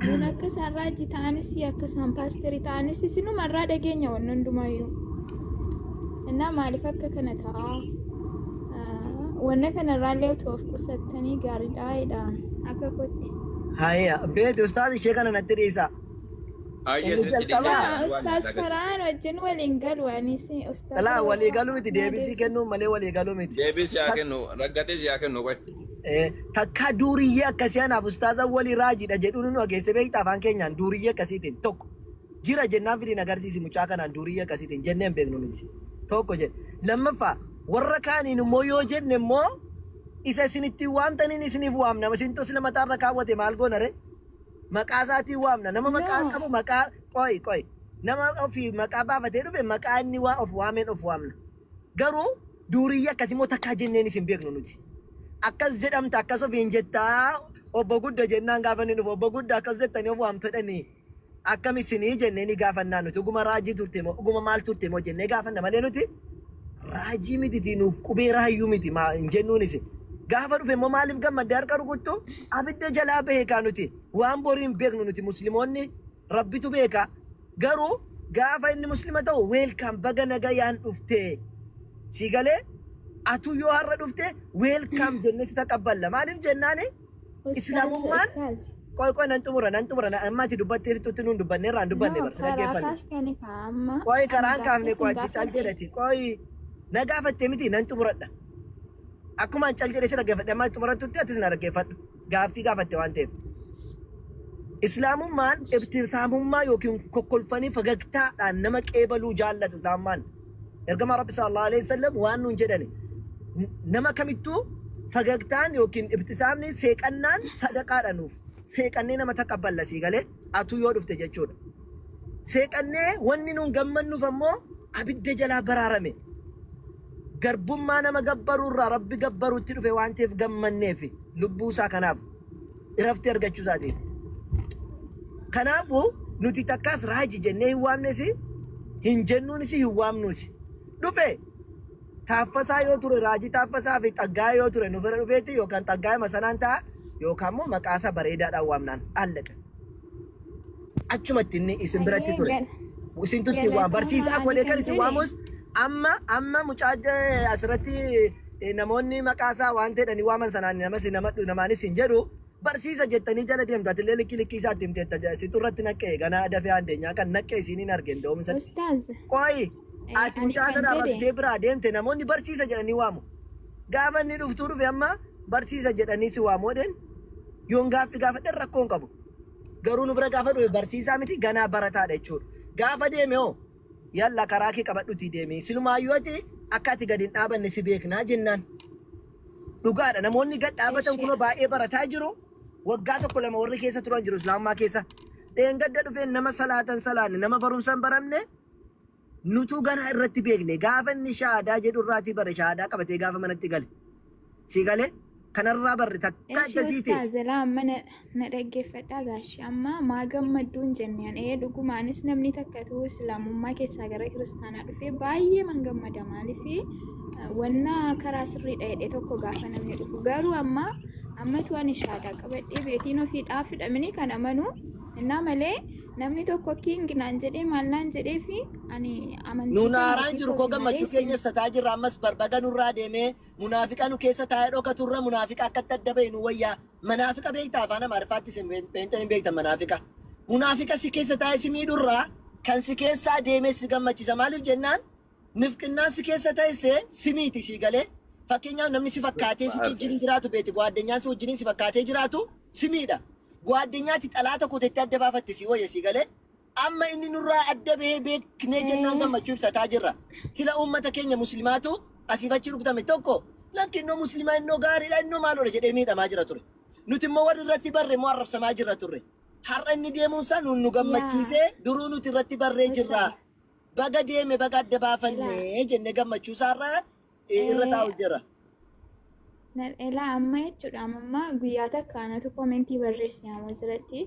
nun akka isaan raajii ta'anis, akka isaan paasterii ta'anis isinumarraa dhageenya wanni hundumayyuu. Innaa maaliif akka kana ta'a? Wanna kanarraallee otoo of qusattanii gaariidha jedha akka kootti. Hayya, beeti ustaaz, ishee kana natti dhiisa. Ayyee, Inni sitti jalqabaa. dhiisee. Ustaaz Faraan wajjin waliin galu anis ustaaz. Alaa walii galuu miti, deebisii kennuu malee walii galuu miti. Deebii si haa kennu, raggatee si haa kennu qoy. Takkaa duuriyyee akkasii anaaf ustaaza walii raajiidha jedhuun nu dhageesse beektaa? Afaan keenyaan duuriyyee akkasiitiin tokko jira jennaan fidiin agarsiisi mucaa kanaan duuriyyee akkasiitiin jennee hin beeknu nuti. Tokko jedhe. Lammaffaa, warra kaaniin immoo yoo jenne immoo isa isinitti waamtaniin isiniif waamna. Isintu sila mataarra kaawwate maal goona ree? Maqaa isaatiin waamna. Nama maqaa No. qabu maqaa, qoy qoy. Nama ofii maqaa baafatee dhufe maqaa inni waa of waameen of waamna. Garuu duuriyyee akkasii immoo takkaa jenneen isin beeknu nuti. Akkas jedhamta, akkas ofiin jettaa, obbo gudda jennaan gaafa inni dhufu obbo gudda akkas jettanii of waamtu jedhanii akkam isinii jennee ni gaafannaa nuti. Dhuguma raajii turte moo, dhuguma maal turte moo jennee gaafanna malee nuti raajii miti, nuuf qubee raayyuu miti maa hin jennuun isin. Gaafa dhufe immoo maaliif gammaddee harka rukuttu? Abidda jalaa bahe kaa. Nuti waan borii hin beeknu, nuti musliimoonni rabbitu beeka. Garuu gaafa inni muslima ta'u welcome, baga nagayaan dhufte, si galee? Atu yoo har'a dhufte welcome jennee si taqabballa. Maaliif jennaani islaamummaan Ustaaz. Qoy qoy, nan xumura, nan xumura. Amma ati dubbattee fixutti nuun dubbanne irraa hin dubbanne No, barsi karaa dhaggeeffanne. kaastani kaa amma. Qoy, Ani karaan kaafne gaaffii qoy sin ati cal gaafadhe. jedhati. Qoy, na gaafatte miti, nan xumuradha. Akkuma an cal jedhee si dhaggeeffadhe amma xumurattutti atis na dhaggeeffadhu. Gaaffii gaafatte waan ta'eef. Islaamummaan ibtisaamummaa yookiin kokkolfanii fagagtaadhaan nama qeebaluu jaallata islaamummaan. Ergamaa Rabbi sallallahu alaihi wasallam waan nuun jedhani, nama kamittuu fagagtaan yookiin ibtisaamni, seeqannaan sadaqaadha nuuf. Seeqannee nama taqabballa, sii galee? Atuu yoo dhufte jechuudha. Seeqannee wanni nuun gammannuuf ammoo abidda jalaa baraarame. Garbummaa nama gabbaruurraa Rabbi gabbaruutti dhufe waan ta'eef gammanneef, lubbuu isaa kanaaf irafti argachuu isaatiif. Kanaafuu nuti takkaas raaji jennee hin waamnes, hin jennuunis, hin waamnuus. Dhufe Taaffasaa yoo ture, raajii Taaffasaa fi Xaggaayee yoo ture nu bira dhufeetti yookaan Xaggaayee sanaan ta'a yookaan immoo maqaa isaa bareedaadhaan waamnaan allaqa. Achumatti inni isin biratti Ayyee, ture. Isintu itti waam barsiisaa galatoomaa. godhee Ani kan kan isin jedhe waamus amma amma mucaa asirratti namoonni maqaa isaa waan ta'edhanii waaman sanaan namas nama namaanis hin jedhu. Barsiisa jettanii jala deemtu, atillee likkii likkii isaatti himteetta, situ irratti naqqee ganaa dafee aandeenyaa kan naqqee isiin hin argin da'umsatti. Ustaaz. Qoyi, ati Ani mucaa kan sana jedhe arrabsitee biraa deemte, namoonni barsiisa jedhanii waamu. Gaafa inni dhuftuu dhufe amma barsiisa jedhanii si waamu jedheen yoon gaaffii gaafadhe rakkoo hin qabu. Garuu nu bira gaafa dhufe barsiisaa miti, ganaa barataadha jechuudha. Gaafa deeme hoo yalla karaa kee qabadhutii deemi. Silumaayyuu ati akka ati gadi hin dhaabanne si beeknaa jennaan. Dhugaadha, namoonni gad dhaabatan kunoo baay'ee barataa jiru. Waggaa tokko lama warri keessa turan jiru islaamummaa keessa. Dheengadda dhufeen nama salaatan salaanne, nama barumsa hin baramne nutuu ganaa irratti beekne, gaafa inni shahaadaa jedhu irraatii bare, shahaadaa qabatee gaafa manatti gale. Si galee? Kanarraa barre takka Eshi akkasii ta'e. ustaaz, laa amma na dhaggeeffadhaa gaashi. Amma maa gammadduun jenneen, ee dhugumaanis namni takka ta'uu islaamummaa keessaa gara kiristaanaa dhufee baay'ee man gammada. Maaliif wanna karaa sirriidha jedhee tokko gaafa namni dhufu. Garuu amma ammatu ani shaadaa qabadhee beetiin ofii dhaafidhamini kan amanu innaa malee namni tokko king naan jedhee maal naan jedhee fi ani amantii Nuun kana haaraan ofii jiru koo kooti malee gammachuu isin keenya ibsataa jirra. Ammas barbaga nurraa deemee munaafiqa nu keessa taa'ee dhokaturra munaafiqa akkatti adda bahe nu wayyaa. Manaafiqa beektaa? Afaan Amaariffaatti isin beentan hin beektan manaafiqa. Munaafiqa si keessa taa'ee si miidhurraa kan si keessaa deemee si gammachiisa. Maaliif jennaan nifqinnaan si keessa teesse si miiti, si galee? Fakkeenyaaf namni si fakkaatee si wajjin jiraatu beeti, gwaaddenyaan si wajjiniin si fakkaatee jiraatu si miidha. Gwaaddenyaati xalaata kutetti adda baafatte si wayya, si galee? Amma inni nurraa adda bahee beeknee jennaan gammachuu ibsataa jirra. Sila uummata keenya muslimaatu asiif achi rukutame tokko lakki innoo muslimaa innoo gaariidha innoo maaloodha jedhee miidhamaa jira ture. Nuti immoo warri irratti barre immoo arrabsamaa jirra turre. Har'a inni deemuun isaa nuun nu gammachiisee duruu nuti irratti barree jirra. Baga deeme baga adda baafanne jennee gammachuu isaarra irra taa'u jira. Elaa amma jechuudha amma guyyaa takka anatu komentii barreesse ammoo jiratti.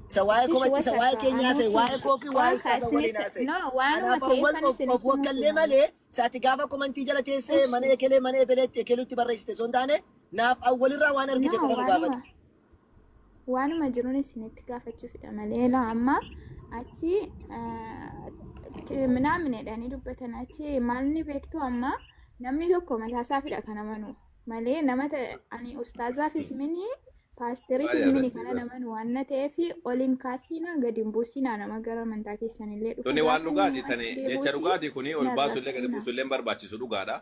Isa waa'ee comment isa waa'ee keenya haasa'e waa'ee koofii waa'ee ustaaza waliin haasa'e. No, waanuma Kanaaf awwal ta'eefan of isinitti wakkallee malee saati gaafa komentii jala teessee mana ekelee mana ebeleetti ekeluutti barreessite osoo hin taane naaf awwalirraa waan argite No, qofa nu waanuma gaafadhu. waanuma jiruun isinitti gaafachuufidha malee laa amma achi minaamin jedhanii dubbatan achi maalni beektu amma namni tokko mataa isaafidha kan amanu malee nama ani ustaazaafis mini paasteriifis mini kana amanu waan na ta'eef ol hin kaasinaa gadi hin buusinaa nama gara amantaa keessanillee dhufu Tuni waan gaafa dhugaati inni tani achi jecha deebi'uusi dhugaati kuni ol na baasullee gadi arrabsinaa. buusullee hin barbaachisu dhugaadha.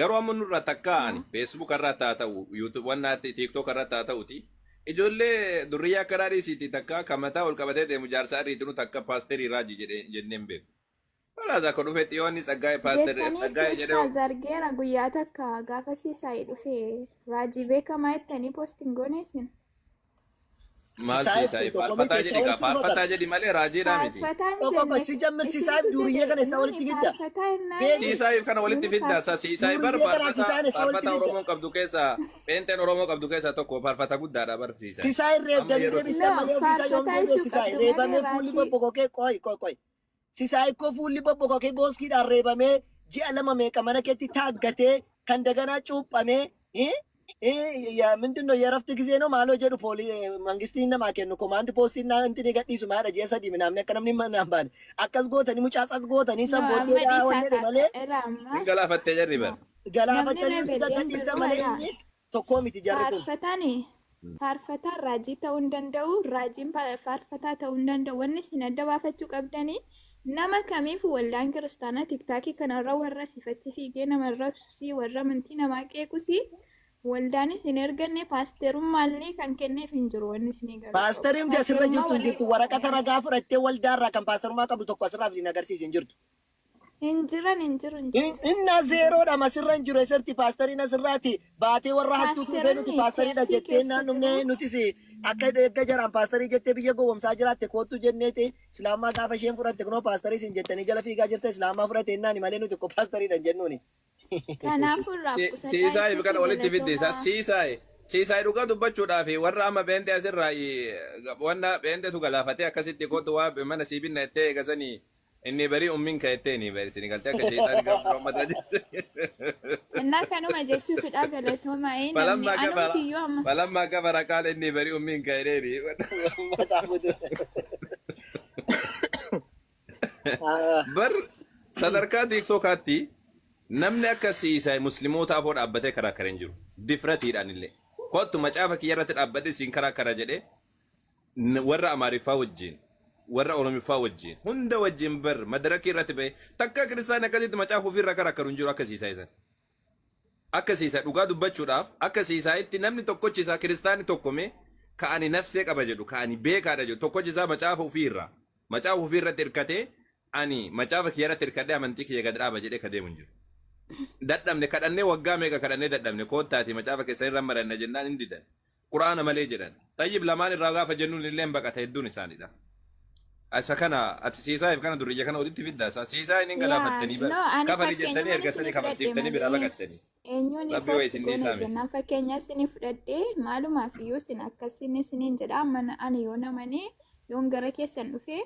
Garuu amma nurra takka ani Facebook irratti haa ta'u YouTube wanna TikTok irratti haa ta'uti. Ijoollee durriyaa akka raadhiisiiti takka kan mataa ol qabatee deemu jaarsa arriitinu takka paasterii raajii jedhee jennee hin beeku. Walaas akka dhufe xiyoonni tsaggaa'ee paasterii Jettaniitu tsaggaa'ee jedhee ustaaz argeera guyyaa takka gaafa siisaayii dhufe raajii beekamaa jettanii poostiin goone isin. maal Sisaayif siisaayii tokko faarfataa miti jedhi isa gaa walitti dhufa faarfataa jedhi malee raajiidhaa miti. Faarfataan Tokko jenne si jammir sisaayif isintu duuriyyee jedhe kana isa nuni walitti fidda. faarfataa jennaani Beeki Siisaayif kana walitti nuni fidda sa siisaayif bar duuriyyee kana faarfataa sisaayif isa walitti faarfataa fidda. Oromoon qabdu keessaa pheenxeen Oromoo qabdu keessaa tokko faarfata guddaadha bar siisaayif. Sisaayif Amma reebdanii yeroo deebistan No, malee ofiisaa yoom faarfataa deebi'e jechuu sisaayif qabdu malee reebamee fuulli raajii. bobbokokee qoy qoy qoy. Sisaayif koo fuulli bobbokokee booskiidhaan reebamee ji'a lama meeqa mana keetti taaggatee kan daganaa cuuphamee ምንድን ነው የእረፍት ጊዜ ነው ማሎ jedhu ፖሊ መንግስtiin namaa kennu komaandi poostiin naa intini gadhiisu maadha ji'a 3 minaamni akka namni manaan baane akkas gootanii mucaatsas gootanii No, san amma booddee dhiisaa wanni malee ela amma Hin galaafattee jarri no. bar. Namni galaafatanii nuti rebellion gaggadiiftan malee jedhu inni tokkoo miti jarri kun. faarfatani faarfataan raajii ta'uu hin danda'u raajiin faarfataa ta'uu hin danda'u wanni isin adda baafachuu qabdanii nama kamiif waldaan kiristaanaa tiktaakii kanarra warra sifatti fiigee nama arrabsusii warra amantii namaa qeequsii waldaan isin erganne paasterummaallee kan kenneef hin jiru wanni isin galuu qabu. Paasteriin asirra Paasterummaa jirtu hin warri jirtu waraqata ragaa fudhattee waldaarraa kan paasterummaa qabdu tokko asirraa fidin agarsiisi hin jirtu. hin jiran hin jiru hin jiru. Inna zeeroodha asirra hin jiru eessatti paasteriin asirraati baatee warra hattuu tuufee nuti Paasteroonni paasteriidha cheerchii jettee keessa naan dhumnee jiru. nutis akka eegga jaraan paasterii jettee biyya gowwomsaa jiraatte koottu jenneeti islaamaa gaafa isheen fudhatte kunoo paasterii isin jettanii jala fiigaa jirta islaamaa fudhatte innaani malee nuti ko paasteriidha hin jennuuni. Kanaafuu irraa qusadhaa Siisaayif jechuun kana walitti fiddi isa galatoomaa. siisaay siisaay dhugaa dubbachuudhaaf warra amma beente asirraa wanna beentetu galaafatee akkasitti kootu waa mana sii binna jettee eegasanii inni barii ummiin ka jettee ni bari isin galtee akka sheexaan gaafa mataa jettee. Innaa kanuma jechuufidha galatoomaa namni Falammaa kafara anumtiyyuu amma falammaa kafara qaala inni barii ummiin ka jedheeni. Mataa butu. Bar sadarkaa tiiktookaatti namni akka siisaay musliimoota afoo dhaabbatee karaa kara hin jiru. Difratiidhaan illee. Kottu macaafa kiyya irratti dhaabbadhe siin karaa kara jedhee warra Amaariffaa wajjin warra Oromiffaa wajjin hunda wajjin bar madarakii irratti ba'e takka kiristaanii akkasitti macaafa ofiirra karaa karu hin jiru akka siisaay san. Akka siisaa dhugaa dubbachuudhaaf akka siisaayitti namni tokkochi isaa kiristaani tokkome ka ani nafsee qaba jedhu ka ani beekaadha jedhu tokkochi isaa macaafa ofiirra macaafa ofiirratti hirkatee ani macaafa kiyya irratti hirkadhee amantii kiyya gad dhaaba jedhee ka deemu hin jiru. Dadhabne kadhannee waggaa meeqa kadhannee dadhabne koottaati macaafa keessan irra maranna jennaan hin didan. Quraana malee jedhan. Xayyib lamaan irraa gaafa jennuun illee hin baqata hedduun isaaniidha. Isa kana ati siisaayif kana duriyya kana walitti fiddaa isaa siisaayin hin Yaa galaafattanii no ani kafari jettanii fakkeenyuma erga sanii isinii fudhadhe kafarsiiftanii biraa malee baqattanii. eenyuun Rabbi waa post isin goone dhiisaa miti. jennaan fakkeenya isinii fudhadhe maalumaaf iyyuu isin akkasin isiniin jedha amma ani yoo namanii yoon gara keessan dhufe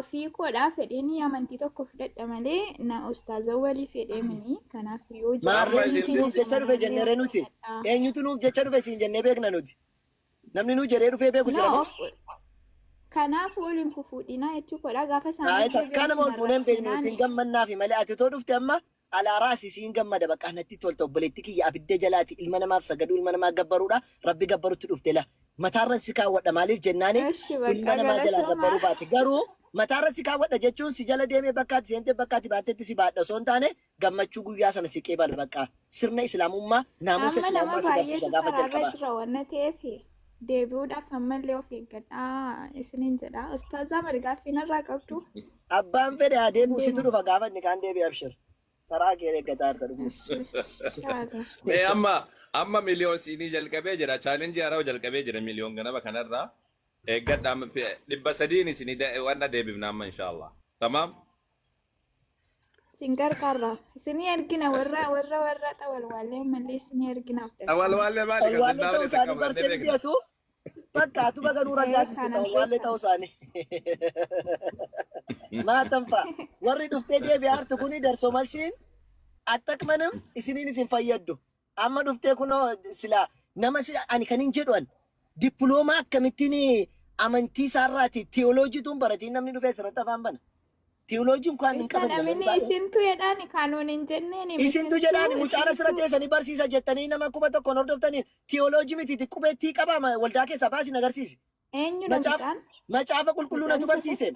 ofii koodhaa fedheen amantii tokko fudhadha malee na ustaaza walii fedhee mini kanaaf iyyuu Maarree Amma jireenya isin eenyutu nuuf keessan jecha dhufe kanarree jenneeree of nuti? qusadhaa. Eenyutu nuuf jecha dhufe siin jennee beekna nuti? Namni nuu jedhee dhufee beeku No jira moo? of kanaaf waliin fufuudhinaa jechuu koodhaa gaafa Ayi isaanii takkaa deebi'an nama ol isin fuunee hin beeknu nuti hin arrabsinaani. gammannaafi malee ati too dhufte amma alaaraa asii siin gammada bakka natti tolta obboleetti kiyya abidda jalaati ilma namaaf sagaduu ilma namaa gabbaruudha rabbi gabbarutti dhufte la mataarran si kaawwadha maaliif jennaani Eshi bakka ilma namaa jalaa galatoomaa. gabbaruu baate garuu mataarra si kaawwadha jechuun si jala deemee bakka ati seentee bakka ati baattetti si baadha osoo hin taane gammachuu guyyaa sana si qeebala bakka sirna islaamummaa naamusa Amma nama islaamummaa si barsiisa baay'eetu gaafa karaarra jalqabaa. jira wanna ta'eef Deebi'uudhaaf ammallee of eeggadhaa isiniin jedha. Ustaazaa margaaffii narraa qabdu. Abbaan fedhe haa deebi'u situ Deema. dhufa gaafa inni kaan deebi'e abshir. Taraa kee eeggataa jirta dhufuuf. Inshallah. Mee amma amma miliyoon siinii jalqabee jira. Chaalenjii haaraa jalqabee jira miliyoon ganama kanarraa. Eeggadha amma 300 isinii wanna deebifna amma inshaallah. Tamaam? Isin gargaarra. Isinii ergina warra warra warra xawalwaallee ammallee isinii erginaaf dargama. Xawalwaallee maali kan Xawalwaallee ta'uu sinnaafne isaanii takka fudhannee bartee miti beekna. atu. Bakka atu baga nuu Ee raggaasiste kanan xawalwaallee beeka. ta'uu isaanii. Maatan fa'a. Warri dhuftee deebi'aa jirtu kuni darsoo malsiin attakmanam isiniin isin fayyaddu. Amma dhuftee kunoo silaa nama sila ani kan hin jedhu an dippiloomaa akkamittiin amantii isaarraati tiyooloojii baratiin namni dhufee asirratti afaan bana. Tiyooloojiin kan hin Isa qaban namoonni namni baay'een. isintu jedhaani kanuun hin jenneen Isintu isintu jedhaan mucaan asirra isintu teessanii barsiisa jettanii nama 1000 hordoftaniin tiyooloojii mitiiti qubeettii qabaa waldaa keessaa baasi agarsiisi. Eenyudha Macaafa mucaan? macaafa qulqulluu Mucaan natu isa barsiise.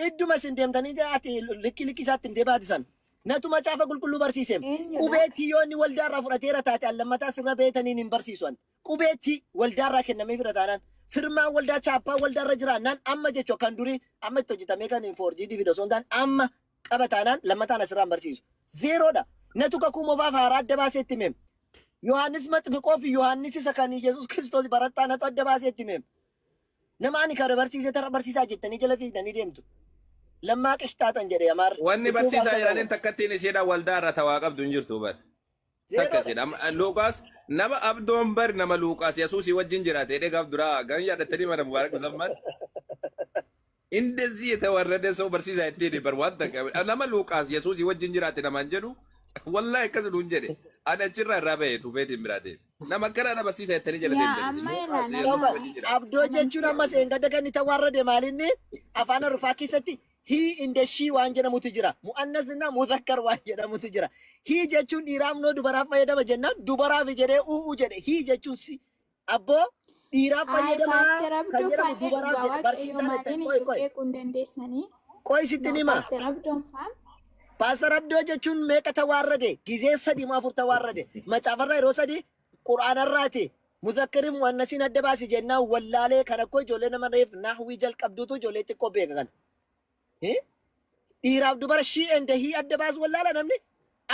Idduma isin deemtanii ati likki likki isaatti himtee baati san. Natu macaafa qulqulluu barsiise. Eenyudha? Qubeettii yoo inni waldaarraa fudhateera taate an lammataa sirra beetaniin hin barsiisu an. Qubeettii waldaarraa kennamee fira taanaan. Firmaan waldaa chaappaa waldaarra jiraannaan amma jechuun kan durii amma itti hojjetamee kan foorjiidii fi osoo hin taane amma qaba taanaan lammataan asirraa hin barsiisu. Zeeroodha. Natu kakuu moofaaf haaraa adda baasee itti himeem. Yohaannis Maxmiqoo fi Yohaannis isa kan Yesuus Kiristoos barattaa natu adda baasee itti himeem. Nama ani kana barsiise tara barsiisaa jettanii jala fiigdanii deemtu. Lammaa qishxaaxan jedhe Amaarri. Wanni Iddoo barsiisaa baasa jedhaniin qabu. takkattiin isiidha waldaa irra tawaa qabdu hin jirtu bar. Takka Zeeroodha. isiidha. Amma Luuqaas nama abdoon bar nama Luuqaas Yesuusii wajjin jiraate jedhee gaaf duraa gan yaadattanii mana Mubaarak Musammaan. እንደዚህ የተዋረደ ሰው barsiisaa ittiin bar waan takka nama Luuqaas Yesuusii wajjin jiraate namaan jedhu wallahi akkas nuun jedhe ani achirraa irraa bahe tuufeetiin biraa deeme. Nama akkana barsiisaa jettanii jala Yaa deemtanii amma ilaa Luuqaas nama Yesuusii wajjin jiraate. Abdoo jechuun amma seengadda kan inni tawaarrade maalinni afaan Arufaa keessatti he and she waan jedhamutu jira. Mu'annas na muzakkar waan jedhamutu jira. He jechuun dhiiraaf noo dubaraaf fayyadama jennaan dubaraaf jedhee u'u jedhe. He jechuun si abboo dhiiraaf Ay fayyadamaa paaster kan Abdoo jedhamu faallee dubaraaf dhugaa jedhe waaqayyo barsiisaan jettan maaliin qoy isin qoy qeequu hin dandeessanii? qoy sitti No hima. paaster Abdoon faan Paastar Abdoo jechuun meeqa tawaarrade? Gizee sadii moo afur tawaarrade? Macaafarraa yeroo sadii quraanarraati. Muzakkariif mu'annasiin adda baasi jennaan wallaalee kan akkoo ijoollee nama reef nahwii jalqabduutu ijoollee xiqqoo beeka kana. Eh? Dhiiraaf dubara she and he adda baasu wallaala namni.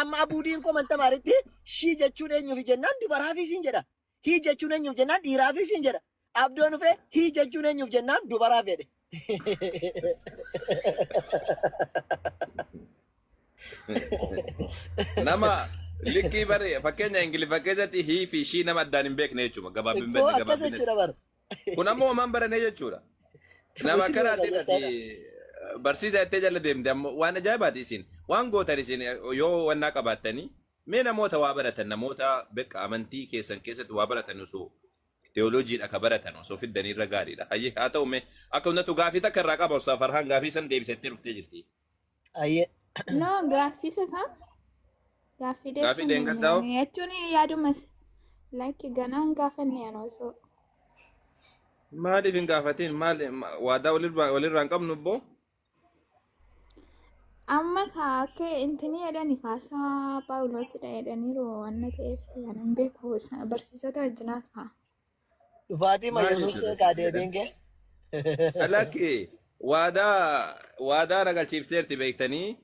Amma abuudiin koo manta maalitti she jechuun eenyuuf jennaan dubaraafis hin jedha. He jechuun eenyuuf jennaan dhiiraafis hin jedha. Abdoon dhufee he jechuun eenyuuf jennaan dubaraaf jedhe. Nama likkii bare fakkeenya Ingiliffa keessatti he fi she nama addaan hin beekne jechuudha. Gabaabin Iddoo badde akkas gabaabin. jechuudha bara. Kun ammoo homaan barane jechuudha. Nama Isin akkanaatiin barreessaa ati barsiisaa jettee jala deemte ammoo waan ajaa'ibaati isin. Waan gootan isin yoo wannaa qabaattanii mee namoota waa baratan namoota beqa amantii keessan keessatti waa baratan osoo teolojiidha ka baratan osoo fiddanii irra gaariidha. Hayyee haa ta'u mee akka hundatu gaafii takka irraa qaba osoo Farhaan gaafii san deebisettee dhuftee jirti. Ayyee. No gaaffii isa kam? Gaaffii Gaaffii deebisuun hin deengaddaa'u. danda'amu jechuun yaaduma lakki ganaan gaafanne ani osoo. Maaliif hin gaafatin maal waadaa walirraa hin qabnu boo? Amma ka akka intini jedhani kaasaa Paawuloosidha jedhaniiru waan ta'eef ani hin beeku barsiisota wajjin haasa'a. Dhufaatii ma Maal Yesuus jechuudha? beekaa deebiin kee. Lakki waadaa waadaa nagalchiifteerti beektanii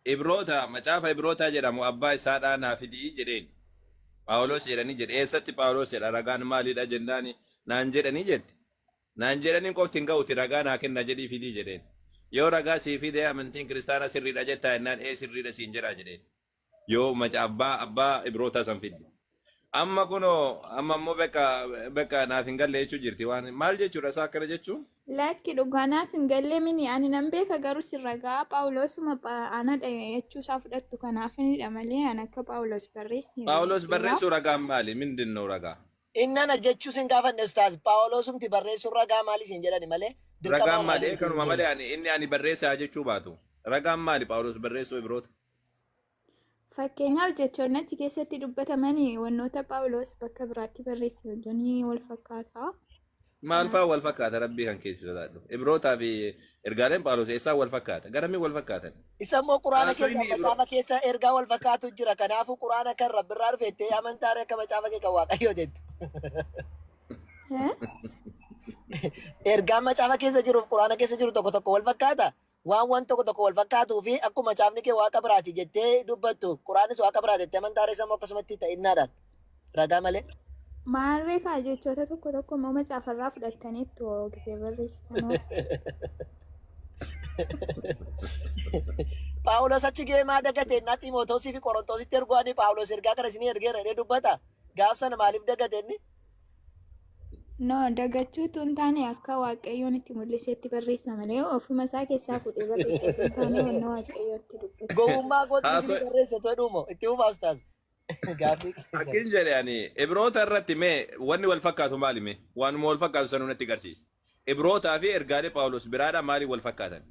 Ibroota macaafa Ibrootaa jedhamu abbaa isaadhaa naa fidii jedheen. Phaawulos jedhanii jedhe eessatti Phaawulos jedha ragaan maalidha jennaani naan jedhanii jette. Naan jedhanii qofti hin ga'uti ragaa naa kenna jedhii fidii jedheen. Yoo ragaa sii fidee amantiin kiristaanaa sirriidha jettaa jennaan ee sirriidha siin jedhaa jedheen. Yoo maca abbaa abbaa Ibrootaa san fidde. Amma kunoo amma immoo bekka bekka naaf hin galle jechuu jirti waan maal jechuudha isaa akkana jechuun? Lakki dhugaa naaf hin galle mini ani nan beeka garuu sin ragaa Phaawulosuma anadha jechuu isaa fudhattu kanaafinidha malee ani akka Phaawulos barreesse Phaawulos dhugaa. barreessuu ragaan maali? Mindin ነው ragaa? Inni ana jechuu sin gaafanne ustaaz Phaawulosumti barreessuun ragaa maali siin jedhani malee dirqama Ragaan maali? ragaa Kanuma malee ani inni ani barreessaa jechuu baatu. Ragaan maali Phaawulos barreessuu Ibroota? Fakkeenyaaf jechoonni achi keessatti dubbatamanii wannoota Phaawulos bakka biraatti barreesse wajjin wal fakkaata. Maal fa'aa wal fakkaata rabbii kan keessi sodaadhu. Ibrootaa fi ergaaleen Phaawulos eessaan wal fakkaata? Garamiin wal fakkaatan? Isa immoo quraana Haasoo keessa inni Ibro macaafa keessa ergaa wal fakkaatu jira. Kanaafuu quraana kan rabbirraa dhufe jettee amantaa akka macaafa kee kan waaqayyoo jettu. Eh? Ergaan macaafa keessa jiruuf quraana keessa jiru tokko tokko wal fakkaata. Waan waan tokko tokko wal fakkaatuu fi akkuma macaafni kee waaqa biraati jettee dubbattu quraanis waaqa biraati jettee amantaa reessa immoo akkasumatti ta'innaadhaan ragaa malee. Maarree kaa jechoota tokko tokko immoo macaafarraa fudhattaniittu gisee barreessitanoo. Phaawulos achi ga'ee maa dagate innaa Xiimotoosii fi Qorontoositti erguu ani Phaawulos ergaa kana isinii ergeera jedhee dubbata. Gaaf sana maaliif dagate inni? No, dagachuu utuu hin taane akka Waaqayyoon itti mul'isetti barreessa malee ofuma isaa keessaa fuudhee barreessa utuu hin taane wanna Waaqayyoon itti dubbate. Gowwummaa kootti Haasoo isinii barreessa otoo jedhuumoo itti fufaa ustaaz. Gaaffii keessan. Akkin jedhe ani Ibroota irratti mee wanni wal fakkaatu maali mee? Waanuma wal fakkaatu sanuu natti garsiisa. Ibrootaa fi ergaalee Phaawulos biraadhaa maaliin wal fakkaatan?